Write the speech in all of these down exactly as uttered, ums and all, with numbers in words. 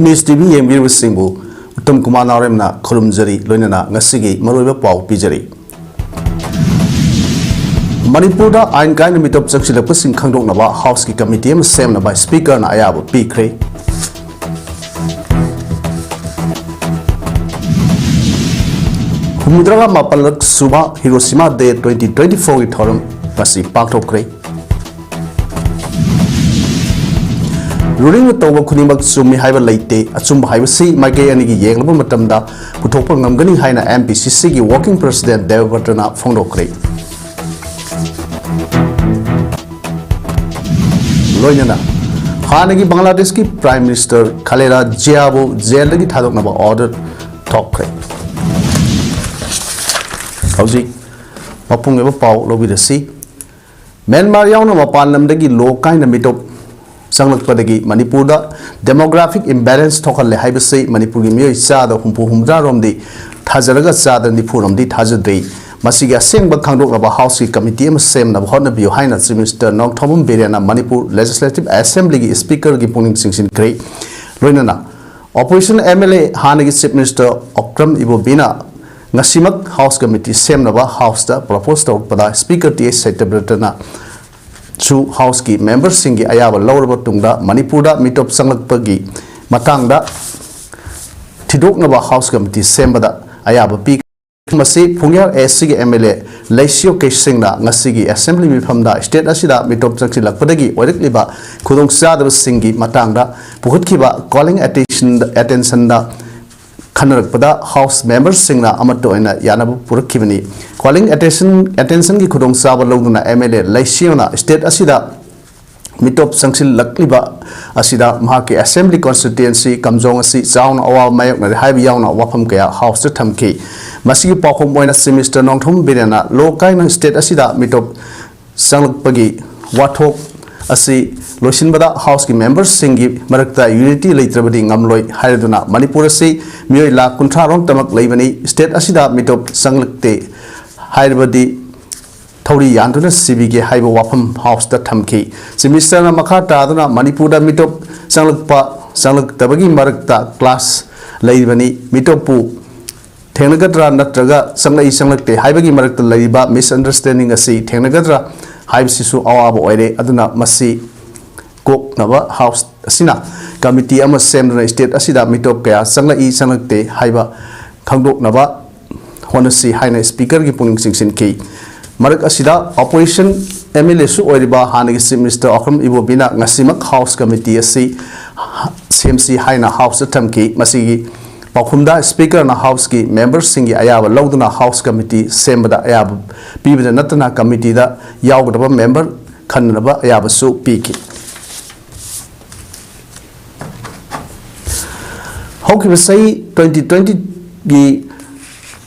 ꯃꯤꯁ T V ꯌꯦꯡꯕꯤꯔꯤꯕꯁꯤꯡꯕꯨ Uttam Kumar ꯅꯥꯎꯔꯦꯝꯅ ꯈꯨꯔꯨꯝꯖꯔꯤ, ꯂꯣꯏꯅꯅ ꯉꯁꯤꯒꯤ ꯃꯔꯨꯑꯣꯏꯕ ꯄꯥꯎ ꯄꯤꯖꯔꯤ꯫ ꯃꯅꯤꯄꯨꯔꯗ ꯑꯥꯏꯟ ꯀꯥꯏꯅ ꯃꯤꯇꯣꯞ ꯆꯪꯁꯤꯜꯂꯛꯄꯁꯤꯡ ꯈꯪꯗꯣꯛꯅꯕ ꯍꯥꯎꯁꯀꯤ ꯀꯃꯤꯇꯤ ꯑꯃ ꯁꯦꯝꯅꯕ ꯁ꯭ꯄꯤꯀꯔꯅ ꯑꯌꯥꯕ ꯄꯤꯈ꯭ꯔꯦ꯫ ꯍꯨꯝꯐꯨꯇꯔꯥ ꯃꯥꯄꯜꯂꯛ ꯁꯨꯕ ꯍꯤꯔꯣꯁꯤꯃꯥ ꯗꯦ twenty twenty-four ꯒꯤ ꯊꯧꯔꯝ ꯉꯁꯤ ꯄꯥꯡꯊꯣꯛꯈ꯭ꯔꯦ꯫ ꯔꯨꯂꯤꯡꯅ ꯇꯧꯕ ꯈꯨꯗꯤꯡꯃꯛ ꯆꯨꯝꯃꯤ ꯍꯥꯏꯕ ꯂꯩꯇꯦ, ꯑꯆꯨꯝꯕ ꯍꯥꯏꯕꯁꯤ ꯃꯥꯏꯀꯩ ꯑꯅꯤꯒꯤ ꯌꯦꯡꯂꯕ ꯃꯇꯝꯗ ꯄꯨꯊꯣꯛꯄ ꯉꯝꯒꯅꯤ ꯍꯥꯏꯅ ꯑꯦꯝ ꯄꯤ ꯁꯤ ꯁꯤꯒꯤ ꯋꯥꯔꯀꯤꯡ ꯄ꯭ꯔꯁꯤꯗꯦꯟꯠ ꯗꯦꯕꯕ꯭ꯔꯇꯅ ꯐꯣꯡꯗꯣꯛꯈ꯭ꯔꯦ꯫ ꯂꯣꯏꯅꯅ ꯍꯥꯟꯅꯒꯤ ꯕꯪꯒ꯭ꯂꯥꯗꯦꯁꯀꯤ ꯄ꯭ꯔꯥꯏꯝ ꯃꯤꯅꯤꯁꯇꯔ ꯈꯂꯦꯗꯥ ꯖꯤꯌꯥꯕꯨ ꯖꯦꯜꯗꯒꯤ ꯊꯥꯗꯣꯛꯅꯕ ꯑꯣꯔꯗꯔ ꯊꯣꯛꯈ꯭ꯔꯦ꯫ ꯍꯧꯖꯤꯛ ꯃꯄꯨꯡ ꯑꯣꯏꯕ ꯄꯥꯎ ꯂꯧꯕꯤꯔꯁꯤ꯫ ꯃ꯭ꯌꯥꯟꯃꯥꯔ ꯌꯥꯎꯅ ꯃꯄꯥꯟ ꯂꯝꯗꯒꯤ ꯂꯣ ꯀꯥꯏꯅ ꯃꯤꯇꯣꯞ ꯆꯪꯂꯛꯄꯗꯒꯤ ꯃꯅꯤꯄꯨꯔꯗ demographic imbalance ꯊꯣꯛꯍꯜꯂꯦ ꯍꯥꯏꯕꯁꯤ ꯃꯅꯤꯄꯨꯔꯒꯤ ꯃꯤꯑꯣꯏ ꯆꯥꯗ ꯍꯨꯝꯐꯨ ꯍꯨꯝꯐꯨꯇꯔꯥ ꯔꯣꯝꯗꯤ ꯊꯥꯖꯔꯒ ꯆꯥꯗ ꯅꯤꯐꯨ ꯔꯣꯝꯗꯤ ꯊꯥꯖꯗ꯭ꯔꯤ꯫ ꯃꯁꯤꯒꯤ ꯑꯁꯦꯡꯕ ꯈꯪꯗꯣꯛꯅꯕ ꯍꯥꯎꯁꯀꯤ ꯀꯃꯤꯇꯤ ꯑꯃ ꯁꯦꯝꯅꯕ ꯍꯣꯠꯅꯕꯤꯌꯨ ꯍꯥꯏꯅ ꯆꯤꯐ ꯃꯤꯅꯤꯁꯇꯔ ꯅꯣꯡꯊꯣꯝꯕꯝ ꯕꯤꯔꯦꯟꯅ ꯃꯅꯤꯄꯨꯔ ꯂꯦꯖꯤꯁꯂꯦꯇꯤꯚ ꯑꯦꯁꯦꯝꯕ꯭ꯂꯤꯒꯤ ꯁ꯭ꯄꯤꯀꯔꯒꯤ ꯄꯨꯛꯅꯤꯡ ꯆꯤꯡꯁꯤꯟꯈ꯭ꯔꯦ꯫ ꯂꯣꯏꯅꯅ ꯑꯣꯄꯣꯖꯤꯁꯟ ꯑꯦꯝ ꯑꯦꯜ ꯑꯦ ꯍꯥꯟꯅꯒꯤ ꯆꯤꯐ ꯃꯤꯅꯤꯁꯇꯔ ꯑꯣꯀ꯭ꯔꯝ ꯏꯕꯣꯕꯤꯅ ꯉꯁꯤꯃꯛ ꯍꯥꯎꯁ ꯀꯃꯤꯇꯤ ꯁꯦꯝꯅꯕ ꯍꯥꯎꯁꯇ ꯄ꯭ꯔꯣꯄꯣꯖ ꯇꯧꯔꯛꯄꯗ ꯁ꯭ꯄꯤꯀꯔ ꯇꯤ ꯑꯩꯆ ꯁꯇ꯭ꯌꯕ꯭ꯔꯇꯅ ꯁꯨ ꯍꯥꯎꯁꯀꯤ ꯃꯦꯝꯕꯔꯁꯤꯡꯒꯤ ꯑꯌꯥꯕ ꯂꯧꯔꯕ ꯇꯨꯡꯗ ꯃꯅꯤꯄꯨꯔꯗ ꯃꯤꯇꯣꯞ ꯆꯪꯂꯛꯄꯒꯤ ꯃꯇꯥꯡꯗ ꯊꯤꯗꯣꯛꯅꯕ ꯍꯥꯎꯁ ꯀꯃꯤꯇꯤ ꯁꯦꯝꯕꯗ ꯑꯌꯥꯕ ꯄꯤ꯫ ꯃꯁꯤ ꯄꯨꯡꯌꯥꯔ ꯑꯦꯁ ꯁꯤꯒꯤ ꯑꯦꯝ ꯑꯦꯜ ꯑꯦ ꯂꯩꯁꯤꯌꯣ ꯀꯦꯁꯤꯡꯅ ꯉꯁꯤꯒꯤ ꯑꯦꯁꯦꯝꯕ꯭ꯂꯤ ꯃꯤꯐꯝꯗ ꯁ꯭ꯇꯦꯠ ꯑꯁꯤꯗ ꯃꯤꯇꯣꯞ ꯆꯪꯁꯤꯜꯂꯛꯄꯗꯒꯤ ꯑꯣꯏꯔꯛꯂꯤꯕ ꯈꯨꯗꯣꯡꯆꯥꯗꯕꯁꯤꯡꯒꯤ ꯃꯇꯥꯡꯗ ꯄꯨꯈꯠꯈꯤꯕ ꯀꯣꯂꯤꯡ ꯑꯦꯇꯦꯟꯁꯟꯗ ꯈꯟꯅꯔꯛꯄꯗ ꯍꯥꯎꯁ ꯃꯦꯝꯕꯔꯁꯤꯡꯅ ꯑꯃꯠꯇ ꯑꯣꯏꯅ ꯌꯥꯅꯕ ꯄꯨꯔꯛꯈꯤꯕꯅꯤ꯫ ꯀꯣꯂꯤꯡ ꯑꯦꯇꯦꯟꯁꯟ ꯑꯦꯇꯦꯟꯁꯟꯒꯤ ꯈꯨꯗꯣꯡꯆꯥꯕ ꯂꯧꯗꯨꯅ ꯑꯦꯝ ꯑꯦꯜ ꯑꯦ ꯂꯩꯁꯤꯌꯣꯅ ꯁ꯭ꯇꯦꯠ ꯑꯁꯤꯗ ꯃꯤꯇꯣꯞ ꯆꯪꯁꯤꯜꯂꯛꯂꯤꯕ ꯑꯁꯤꯗ ꯃꯍꯥꯛꯀꯤ ꯑꯦꯁꯦꯝꯕ꯭ꯂꯤ ꯀꯣꯟꯁꯇꯤꯇ꯭ꯋꯦꯟꯁꯤ ꯀꯝꯖꯣꯡ ꯑꯁꯤ ꯆꯥꯎꯅ ꯑꯋꯥꯕ ꯃꯥꯌꯣꯛꯅꯔꯦ ꯍꯥꯏꯕ ꯌꯥꯎꯅ ꯋꯥꯐꯝ ꯀꯌꯥ ꯍꯥꯎꯁꯇ ꯊꯝꯈꯤ꯫ ꯃꯁꯤꯒꯤ ꯄꯥꯎꯈꯨꯝ ꯑꯣꯏꯅ ꯆꯤꯐ ꯃꯤꯅꯤꯁꯇꯔ ꯅꯣꯡꯊꯣꯝꯕꯝ ꯕꯤꯔꯦꯟꯅ ꯂꯣ ꯀꯥꯏꯅ ꯁ꯭ꯇꯦꯠ ꯑꯁꯤꯗ ꯃꯤꯇꯣꯞ ꯆꯪꯂꯛꯄꯒꯤ ꯋꯥꯊꯣꯛ ꯑꯁꯤ ꯂꯣꯏꯁꯤꯟꯕꯗ ꯍꯥꯎꯁꯀꯤ ꯃꯦꯝꯕꯔꯁꯤꯡꯒꯤ ꯃꯔꯛꯇ ꯌꯨꯅꯤꯇꯤ ꯂꯩꯇ꯭ꯔꯕꯗꯤ ꯉꯝꯂꯣꯏ ꯍꯥꯏꯔꯗꯨꯅ ꯃꯅꯤꯄꯨꯔ ꯑꯁꯤ ꯃꯤꯑꯣꯏ ꯂꯥꯈ ꯀꯨꯟꯊ꯭ꯔꯥ ꯔꯣꯝꯇꯃꯛ ꯂꯩꯕꯅꯤ, ꯁ꯭ꯇꯦꯠ ꯑꯁꯤꯗ ꯃꯤꯇꯣꯞ ꯆꯪꯂꯛꯇꯦ ꯍꯥꯏꯔꯕꯗꯤ ꯊꯧꯔꯤ ꯌꯥꯟꯗꯨꯅ ꯁꯤꯕꯤꯒꯦ ꯍꯥꯏꯕ ꯋꯥꯐꯝ ꯍꯥꯎꯁꯇ ꯊꯝꯈꯤ꯫ ꯆꯤꯐ ꯃꯤꯅꯤꯁꯇꯔꯅ ꯃꯈꯥ ꯇꯥꯗꯨꯅ ꯃꯅꯤꯄꯨꯔꯗ ꯃꯤꯇꯣꯞ ꯆꯪꯂꯛꯄ ꯆꯪꯂꯛꯇꯕꯒꯤ ꯃꯔꯛꯇ clash ꯂꯩꯔꯤꯕꯅꯤ꯫ ꯃꯤꯇꯣꯞꯄꯨ ꯊꯦꯡꯅꯒꯗ꯭ꯔꯥ ꯅꯠꯇ꯭ꯔꯒ ꯆꯪꯂꯛꯏ ꯆꯪꯂꯛꯇꯦ ꯍꯥꯏꯕꯒꯤ ꯃꯔꯛꯇ ꯂꯩꯔꯤꯕ misunderstanding ꯑꯁꯤ ꯊꯦꯡꯅꯒꯗ꯭ꯔꯥ ꯍꯥꯏꯕꯁꯤꯁꯨ ꯑꯋꯥꯕ ꯑꯣꯏꯔꯦ꯫ ꯑꯗꯨꯅ ꯃꯁꯤ ꯀꯣꯛꯅꯕ House ꯑꯁꯤꯅ committee ꯑꯃ ꯁꯦꯝꯗꯨꯅ state ꯑꯁꯤꯗ ꯃꯤꯇꯣꯞ ꯀꯌꯥ ꯆꯪꯂꯛꯏ ꯆꯪꯂꯛꯇꯦ ꯍꯥꯏꯕ ꯈꯪꯗꯣꯛꯅꯕ ꯍꯣꯠꯅꯁꯤ ꯍꯥꯏꯅ Speakerꯒꯤ ꯄꯨꯛꯅꯤꯡ ꯆꯤꯡꯁꯤꯟꯈꯤ꯫ ꯃꯔꯛ ꯑꯁꯤꯗ opposition MLAꯁꯨ ꯑꯣꯏꯔꯤꯕ ꯍꯥꯟꯅꯒꯤ Chief Minister ꯑꯣꯀ꯭ꯔꯝ ꯏꯕꯣꯕꯤꯅ ꯉꯁꯤꯃꯛ House committee ꯑꯁꯤ ꯁꯦꯝꯁꯤ ꯍꯥꯏꯅ Houseꯇ ꯊꯝꯈꯤ꯫ ꯃꯁꯤꯒꯤ ꯄꯥꯎꯈꯨꯝꯗ Speakerꯅ Houseꯀꯤ memberꯁꯤꯡꯒꯤ ꯑꯌꯥꯕ ꯂꯧꯗꯨꯅ House committee ꯁꯦꯝꯕꯗ ꯑꯌꯥꯕ ꯄꯤꯕꯗ ꯅꯠꯇꯅ committeeꯗ ꯌꯥꯎꯒꯗꯕ member ꯈꯟꯅꯅꯕ ꯑꯌꯥꯕꯁꯨ ꯄꯤꯈꯤ꯫ ꯍꯧꯈꯤꯕ ꯆꯍꯤ twenty twentyꯒꯤ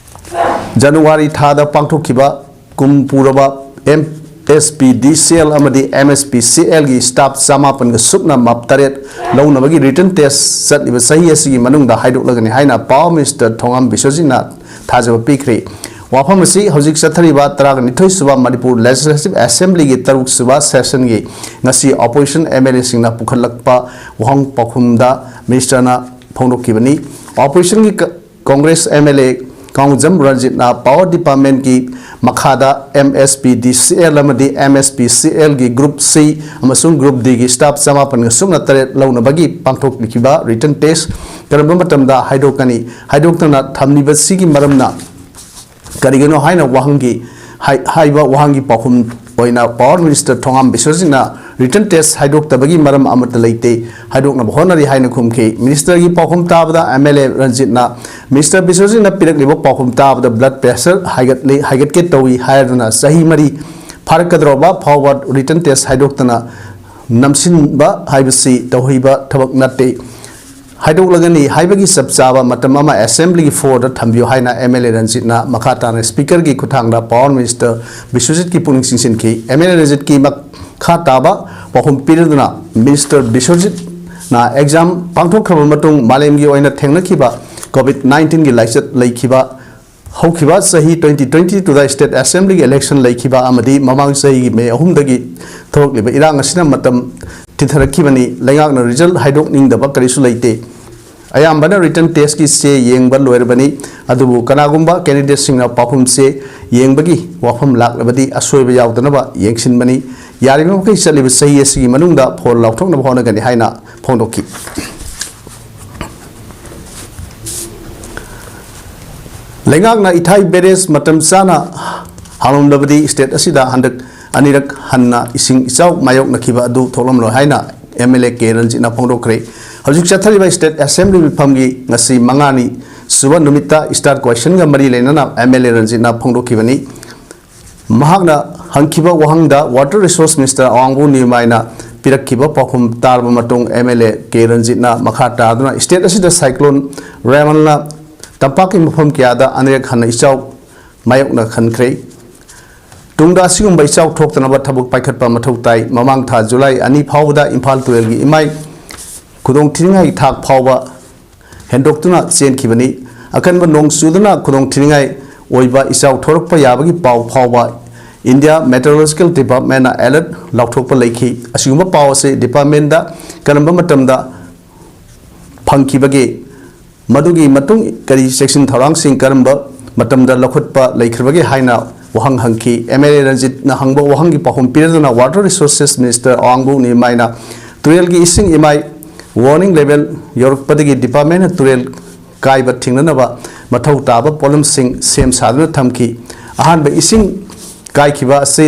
January ꯊꯥꯗ ꯄꯥꯡꯊꯣꯛꯈꯤꯕ ꯀꯨꯝ ꯄꯨꯔꯕ MSPDCL ꯑꯃꯗꯤ MSPCLꯒꯤ staff ꯆꯃꯥꯄꯟꯒ ꯁꯨꯞꯅ ꯃꯥ-, ꯇꯔꯦꯠ ꯂꯧꯅꯕꯒꯤ written test ꯆꯠꯂꯤꯕ ꯆꯍꯤ ꯑꯁꯤꯒꯤ ꯃꯅꯨꯡꯗ ꯍꯥꯏꯗꯣꯛꯂꯒꯅꯤ ꯍꯥꯏꯅ Power Minister ꯊꯣꯉꯥꯝ ꯕꯤꯁ꯭ꯋꯖꯤꯠꯅ ꯊꯥꯖꯕ ꯄꯤꯈ꯭ꯔꯦ꯫ ꯋꯥꯐꯝ ꯑꯁꯤ ꯍꯧꯖꯤꯛ ꯆꯠꯊꯔꯤꯕ ꯇꯔꯥꯅꯤꯊꯣꯏ ꯁꯨꯕ ꯃꯅꯤꯄꯨꯔ Legislative Assemblyꯒꯤ ꯇꯔꯨꯛ ꯁꯨꯕ sessionꯒꯤ ꯉꯁꯤ opposition MLAꯁꯤꯡꯅ ꯄꯨꯈꯠꯂꯛꯄ ꯋꯥꯍꯪ ꯄꯥꯎꯈꯨꯝꯗ Ministerꯅ ꯐꯣꯡꯗꯣꯛꯈꯤꯕꯅꯤ꯫ Oppositionꯒꯤ ꯀ-, Congress MLA ꯀꯥꯡꯖꯝ ꯔꯟꯖꯤꯠꯅ Power Departmentꯀꯤ ꯃꯈꯥꯗ MSPDCL ꯑꯃꯗꯤ MSPCLꯒꯤ Group C ꯑꯃꯁꯨꯡ Group Dꯒꯤ staff ꯆꯃꯥꯄꯟꯒ ꯁꯨꯞꯅ ꯇꯔꯦꯠ ꯂꯧꯅꯕꯒꯤ ꯄꯥꯡꯊꯣꯛꯂꯤꯈꯤꯕ written test ꯀꯔꯝꯕ ꯃꯇꯝꯗ ꯍꯥꯏꯗꯣꯛꯀꯅꯤ? ꯍꯥꯏꯗꯣꯛꯇꯅ ꯊꯝꯂꯤꯕꯁꯤꯒꯤ ꯃꯔꯝꯅ ꯀꯔꯤꯒꯤꯅꯣ ꯍꯥꯏꯅ ꯋꯥꯍꯪꯒꯤ, ꯍꯥꯏ-, ꯍꯥꯏꯕ ꯋꯥꯍꯪꯒꯤ ꯄꯥꯎꯈꯨꯝ ꯑꯣꯏꯅ Power Minister ꯊꯣꯉꯥꯝ ꯕꯤꯁ꯭ꯋꯖꯤꯠꯅ written test ꯍꯥꯏꯗꯣꯛꯇꯕꯒꯤ ꯃꯔꯝ ꯑꯃꯠꯇ ꯂꯩꯇꯦ, ꯍꯥꯏꯗꯣꯛꯅꯕ ꯍꯣꯠꯅꯔꯤ ꯍꯥꯏꯅ ꯈꯨꯝꯈꯤ꯫ Ministerꯒꯤ ꯄꯥꯎꯈꯨꯝ ꯇꯥꯕꯗ MLA ꯔꯟꯖꯤꯠꯅ Minister ꯕꯤꯁ꯭ꯋꯖꯤꯠꯅ ꯄꯤꯔꯛꯂꯤꯕ ꯄꯥꯎꯈꯨꯝ ꯇꯥꯕꯗ blood pressure ꯍꯥꯏꯒꯠꯂꯤ, ꯍꯥꯏꯒꯠꯀꯦ ꯇꯧꯏ ꯍꯥꯏꯗꯨꯅ ꯆꯍꯤ ꯃꯔꯤ ꯐꯥꯔꯛꯀꯗꯧꯔꯕ ꯐꯥꯎꯕ written test ꯍꯥꯏꯗꯣꯛꯇꯅ ꯅꯝꯁꯤꯟꯕ ꯍꯥꯏꯕꯁꯤ ꯇꯧꯍꯩꯕ ꯊꯕꯛ ꯅꯠꯇꯦ꯫ ꯍꯥꯏꯗꯣꯛꯂꯒꯅꯤ ꯍꯥꯏꯕꯒꯤ ꯆꯞ ꯆꯥꯕ ꯃꯇꯝ ꯑꯃ Assemblyꯒꯤ floorꯗ ꯊꯝꯕꯤꯌꯨ ꯍꯥꯏꯅ MLA ꯔꯟꯖꯤꯠꯅ ꯃꯈꯥ ꯇꯥꯅ Speakerꯒꯤ ꯈꯨꯠꯊꯥꯡꯗ Power Minister ꯕꯤꯁ꯭ꯋꯖꯤꯠꯀꯤ ꯄꯨꯛꯅꯤꯡ ꯆꯤꯡꯁꯤꯟꯈꯤ꯫ MLA ꯔꯟꯖꯤꯠꯀꯤ ꯃꯈꯥ ꯇꯥꯕ ꯄꯥꯎꯈꯨꯝ ꯄꯤꯔꯗꯨꯅ Minister ꯕꯤꯁ꯭ꯋꯖꯤꯠꯅ exam ꯄꯥꯡꯊꯣꯛꯈ꯭ꯔꯕ ꯃꯇꯨꯡ ꯃꯥꯂꯦꯝꯒꯤ ꯑꯣꯏꯅ ꯊꯦꯡꯅꯈꯤꯕ COVID nineteenꯒꯤ ꯂꯥꯏꯆꯠ ꯂꯩꯈꯤꯕ ꯍꯧꯈꯤꯕ ꯆꯍꯤ twenty twenty twoꯗ State Assemblyꯒꯤ election ꯂꯩꯈꯤꯕ ꯑꯃꯗꯤ ꯃꯃꯥꯡ ꯆꯍꯤꯒꯤ May ꯑꯍꯨꯝꯗꯒꯤ ꯊꯣꯛꯂꯤꯕ ꯏꯔꯥꯡ ꯑꯁꯤꯅ ꯃꯇꯝ ꯊꯤꯊꯔꯛꯈꯤꯕꯅꯤ꯫ ꯂꯩꯉꯥꯛꯅ ꯔꯤꯖꯜ ꯍꯥꯏꯗꯣꯛꯅꯤꯡꯗꯕ ꯀꯔꯤꯁꯨ ꯂꯩꯇꯦ꯫ ꯑꯌꯥꯝꯕꯅ ꯔꯤꯇꯟ ꯇꯦꯁꯀꯤ ꯆꯦ ꯌꯦꯡꯕ ꯂꯣꯏꯔꯕꯅꯤ꯫ ꯑꯗꯨꯕꯨ ꯀꯅꯥꯒꯨꯝꯕ ꯀꯦꯟꯗꯤꯗꯦꯠꯁꯤꯡꯅ ꯄꯥꯎꯈꯨꯝ ꯆꯦ ꯌꯦꯡꯕꯒꯤ ꯋꯥꯐꯝ ꯂꯥꯛꯂꯕꯗꯤ ꯑꯁꯣꯏꯕ ꯌꯥꯎꯗꯅꯕ ꯌꯦꯡꯁꯤꯟꯕꯅꯤ꯫ ꯌꯥꯔꯤꯕ ꯃꯈꯩ ꯆꯠꯂꯤꯕ ꯆꯍꯤ ꯑꯁꯤꯒꯤ ꯃꯅꯨꯡꯗ ꯐꯣꯜ ꯂꯥꯎꯊꯣꯛꯅꯕ ꯍꯣꯠꯅꯒꯅꯤ ꯍꯥꯏꯅ ꯐꯣꯡꯗꯣꯛꯈꯤ꯫ ꯂꯩꯉꯥꯛꯅ ꯏꯊꯥꯏ ꯕꯦꯔꯦꯖ ꯃꯇꯝ ꯆꯥꯅ ꯍꯥꯡꯂꯝꯂꯕꯗꯤ ꯁ꯭ꯇꯦꯠ ꯑꯁꯤꯗ ꯍꯟꯗꯛ ꯑꯅꯤꯔꯛ ꯍꯟꯅ ꯏꯁꯤꯡ ꯏꯆꯥꯎ ꯃꯥꯌꯣꯛꯅꯈꯤꯕ ꯑꯗꯨ ꯊꯣꯛꯂꯝꯂꯣꯏ ꯍꯥꯏꯅ ꯑꯦꯝ ꯑꯦꯜ ꯑꯦ ꯀꯦ ꯔꯟꯖꯤꯠꯅ ꯐꯣꯡꯗꯣꯛꯈ꯭ꯔꯦ꯫ ꯍꯧꯖꯤꯛ ꯆꯠꯊꯔꯤꯕ ꯁ꯭ꯇꯦꯠ ꯑꯦꯁꯦꯝꯕ꯭ꯂꯤ ꯃꯤꯐꯝꯒꯤ ꯉꯁꯤ ꯃꯉꯥꯅꯤ ꯁꯨꯕ ꯅꯨꯃꯤꯠꯇ ꯁ꯭ꯇꯥꯔ ꯀ꯭ꯋꯦꯁꯟꯒ ꯃꯔꯤ ꯂꯩꯅꯅ ꯑꯦꯝ ꯑꯦꯜ ꯑꯦ ꯔꯟꯖꯤꯠꯅ ꯐꯣꯡꯗꯣꯛꯈꯤꯕꯅꯤ꯫ ꯃꯍꯥꯛꯅ ꯍꯪꯈꯤꯕ ꯋꯥꯍꯪꯗ ꯋꯥꯇꯔ ꯔꯤꯁꯣꯔꯁ ꯃꯤꯅꯤꯁꯇꯔ ꯑꯋꯥꯡꯕꯨ ꯅꯤꯔꯃꯥꯏꯅ ꯄꯤꯔꯛꯈꯤꯕ ꯄꯥꯎꯈꯨꯝ ꯇꯥꯔꯕ ꯃꯇꯨꯡ ꯑꯦꯝ ꯑꯦꯜ ꯑꯦ ꯀꯦ ꯔꯟꯖꯤꯠꯅ ꯃꯈꯥ ꯇꯥꯗꯨꯅ ꯁ꯭ꯇꯦꯠ ꯑꯁꯤꯗ ꯁꯥꯏꯀ꯭ꯂꯣꯟ ꯔꯦꯃꯜꯅ ꯇꯝꯄꯥꯛꯀꯤ ꯃꯐꯝ ꯀꯌꯥꯗ ꯑꯅꯤꯔꯛ ꯍꯟꯅ ꯏꯆꯥꯎ ꯃꯥꯌꯣꯛꯅ ꯈꯟꯈ꯭ꯔꯦ꯫ ꯇꯨꯡꯗ ꯑꯁꯤꯒꯨꯝꯕ ꯏꯆꯥꯎ ꯊꯣꯛꯇꯅꯕ ꯊꯕꯛ ꯄꯥꯏꯈꯠꯄ ꯃꯊꯧ ꯇꯥꯏ꯫ ꯃꯃꯥꯡ ꯊꯥ ꯖꯨꯂꯥꯏ ꯑꯅꯤ ꯐꯥꯎꯕꯗ ꯏꯝꯐꯥꯜ ꯇꯨꯔꯦꯜꯒꯤ ꯏꯃꯥꯏ ꯈꯨꯗꯣꯡꯊꯤꯅꯤꯡꯉꯥꯏ ꯊꯥꯛ ꯐꯥꯎꯕ ꯍꯦꯟꯗꯣꯛꯇꯨꯅ ꯆꯦꯟꯈꯤꯕꯅꯤ꯫ ꯑꯀꯟꯕ ꯅꯣꯡ ꯆꯨꯗꯨꯅ ꯈꯨꯗꯣꯡꯊꯤꯅꯤꯡꯉꯥꯏ ꯑꯣꯏꯕ ꯏꯆꯥꯎ ꯊꯣꯔꯛꯄ ꯌꯥꯕꯒꯤ ꯄꯥꯎ ꯐꯥꯎꯕ ꯏꯟꯗꯤꯌꯥ ꯃꯦꯇꯤꯑꯣꯔꯣꯂꯣꯖꯤꯀꯦꯜ ꯗꯤꯄꯥꯔꯠꯃꯦꯟꯅ ꯑꯦꯂꯔꯠ ꯂꯥꯎꯊꯣꯛꯄ ꯂꯩꯈꯤ꯫ ꯑꯁꯤꯒꯨꯝꯕ ꯄꯥꯎ ꯑꯁꯤ ꯗꯤꯄꯥꯔꯠꯃꯦꯟꯗ ꯀꯔꯝꯕ ꯃꯇꯝꯗ ꯐꯪꯈꯤꯕꯒꯦ? ꯃꯗꯨꯒꯤ ꯃꯇꯨꯡ ꯀꯔꯤ ꯆꯦꯛꯁꯤꯟ ꯊꯧꯔꯥꯡꯁꯤꯡ ꯀꯔꯝꯕ ꯃꯇꯝꯗ ꯂꯧꯈꯠꯄ ꯂꯩꯈ꯭ꯔꯕꯒꯦ ꯍꯥꯏꯅ ꯋꯥꯍꯪ ꯍꯪꯈꯤ꯫ ꯑꯦꯝ ꯑꯦꯜ ꯑꯦ ꯔꯟꯖꯤꯠꯅ ꯍꯪꯕ ꯋꯥꯍꯪꯒꯤ ꯄꯥꯎꯈꯨꯝ ꯄꯤꯔꯗꯨꯅ ꯋꯥꯇꯔ ꯔꯤꯁꯣꯔꯁꯦꯁ ꯃꯤꯅꯤꯁꯇꯔ ꯑꯋꯥꯡꯕꯨ ꯅꯤꯔꯃꯥꯏꯅ ꯇꯨꯔꯦꯜꯒꯤ ꯏꯁꯤꯡ ꯏꯃꯥꯏ ꯋꯥꯔꯅꯤꯡ ꯂꯦꯚꯦꯜ ꯌꯧꯔꯛꯄꯗꯒꯤ ꯗꯤꯄꯥꯔꯠꯃꯦꯟꯅ ꯇꯨꯔꯦꯜ ꯀꯥꯏꯕ ꯊꯤꯡꯅꯅꯕ ꯃꯊꯧ ꯇꯥꯕ ꯄꯣꯠꯂꯝꯁꯤꯡ ꯁꯦꯝ ꯁꯥꯗꯨꯅ ꯊꯝꯈꯤ꯫ ꯑꯍꯥꯟꯕ ꯏꯁꯤꯡ ꯀꯥꯏꯈꯤꯕ ꯑꯁꯤ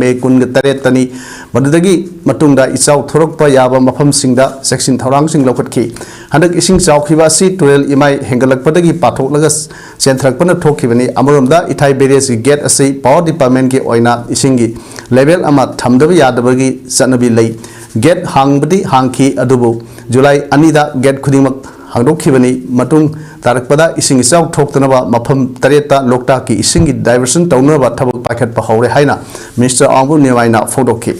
ꯃꯦ ꯀꯨꯟꯒ ꯇꯔꯦꯠꯇꯅꯤ꯫ ꯃꯗꯨꯗꯒꯤ ꯃꯇꯨꯡꯗ ꯏꯆꯥꯎ ꯊꯣꯔꯛꯄ ꯌꯥꯕ ꯃꯐꯝꯁꯤꯡꯗ ꯆꯦꯛꯁꯤꯟ ꯊꯧꯔꯥꯡꯁꯤꯡ ꯂꯧꯈꯠꯈꯤ꯫ ꯍꯟꯗꯛ ꯏꯁꯤꯡ ꯆꯥꯎꯈꯤꯕ ꯑꯁꯤ ꯇꯨꯔꯦꯜ ꯏꯃꯥꯏ ꯍꯦꯟꯒꯠꯂꯛꯄꯗꯒꯤ ꯄꯥꯊꯣꯛꯂꯒ ꯆꯦꯟꯊꯔꯛꯄꯅ ꯊꯣꯛꯈꯤꯕꯅꯤ꯫ ꯑꯃꯔꯣꯝꯗ ꯏꯊꯥꯏ ꯕꯦꯔꯦꯖꯀꯤ ꯒꯦꯠ ꯑꯁꯤ ꯄꯥꯋꯔ ꯗꯤꯄꯥꯔꯠꯃꯦꯟꯒꯤ ꯑꯣꯏꯅ ꯏꯁꯤꯡꯒꯤ ꯂꯦꯚꯦꯜ ꯑꯃ ꯊꯝꯗꯕ ꯌꯥꯗꯕꯒꯤ ꯆꯠꯅꯕꯤ ꯂꯩ꯫ ꯒꯦꯠ ꯍꯥꯡꯕꯗꯤ ꯍꯥꯡꯈꯤ, ꯑꯗꯨꯕꯨ ꯖꯨꯂꯥꯏ ꯑꯅꯤꯗ ꯒꯦꯠ ꯈꯨꯗꯤꯡꯃꯛ ꯍꯥꯡꯗꯣꯛꯈꯤꯕꯅꯤ꯫ ꯃꯇꯨꯡ ꯇꯥꯔꯛꯄꯗ ꯏꯁꯤꯡ ꯏꯆꯥꯎ ꯊꯣꯛꯇꯅꯕ ꯃꯐꯝ ꯇꯔꯦꯠꯇ ꯂꯣꯛꯇꯥꯛꯀꯤ ꯏꯁꯤꯡꯒꯤ ꯗꯥꯏꯚꯔꯁꯟ ꯇꯧꯅꯕ ꯊꯕꯛ ꯄꯥꯏꯈꯠꯄ ꯍꯧꯔꯦ ꯍꯥꯏꯅ ꯃꯤꯅꯤꯁꯇꯔ ꯑꯋꯥꯡꯕꯨ ꯅꯤꯔꯃꯥꯏꯅ ꯐꯣꯡꯗꯣꯛꯈꯤ꯫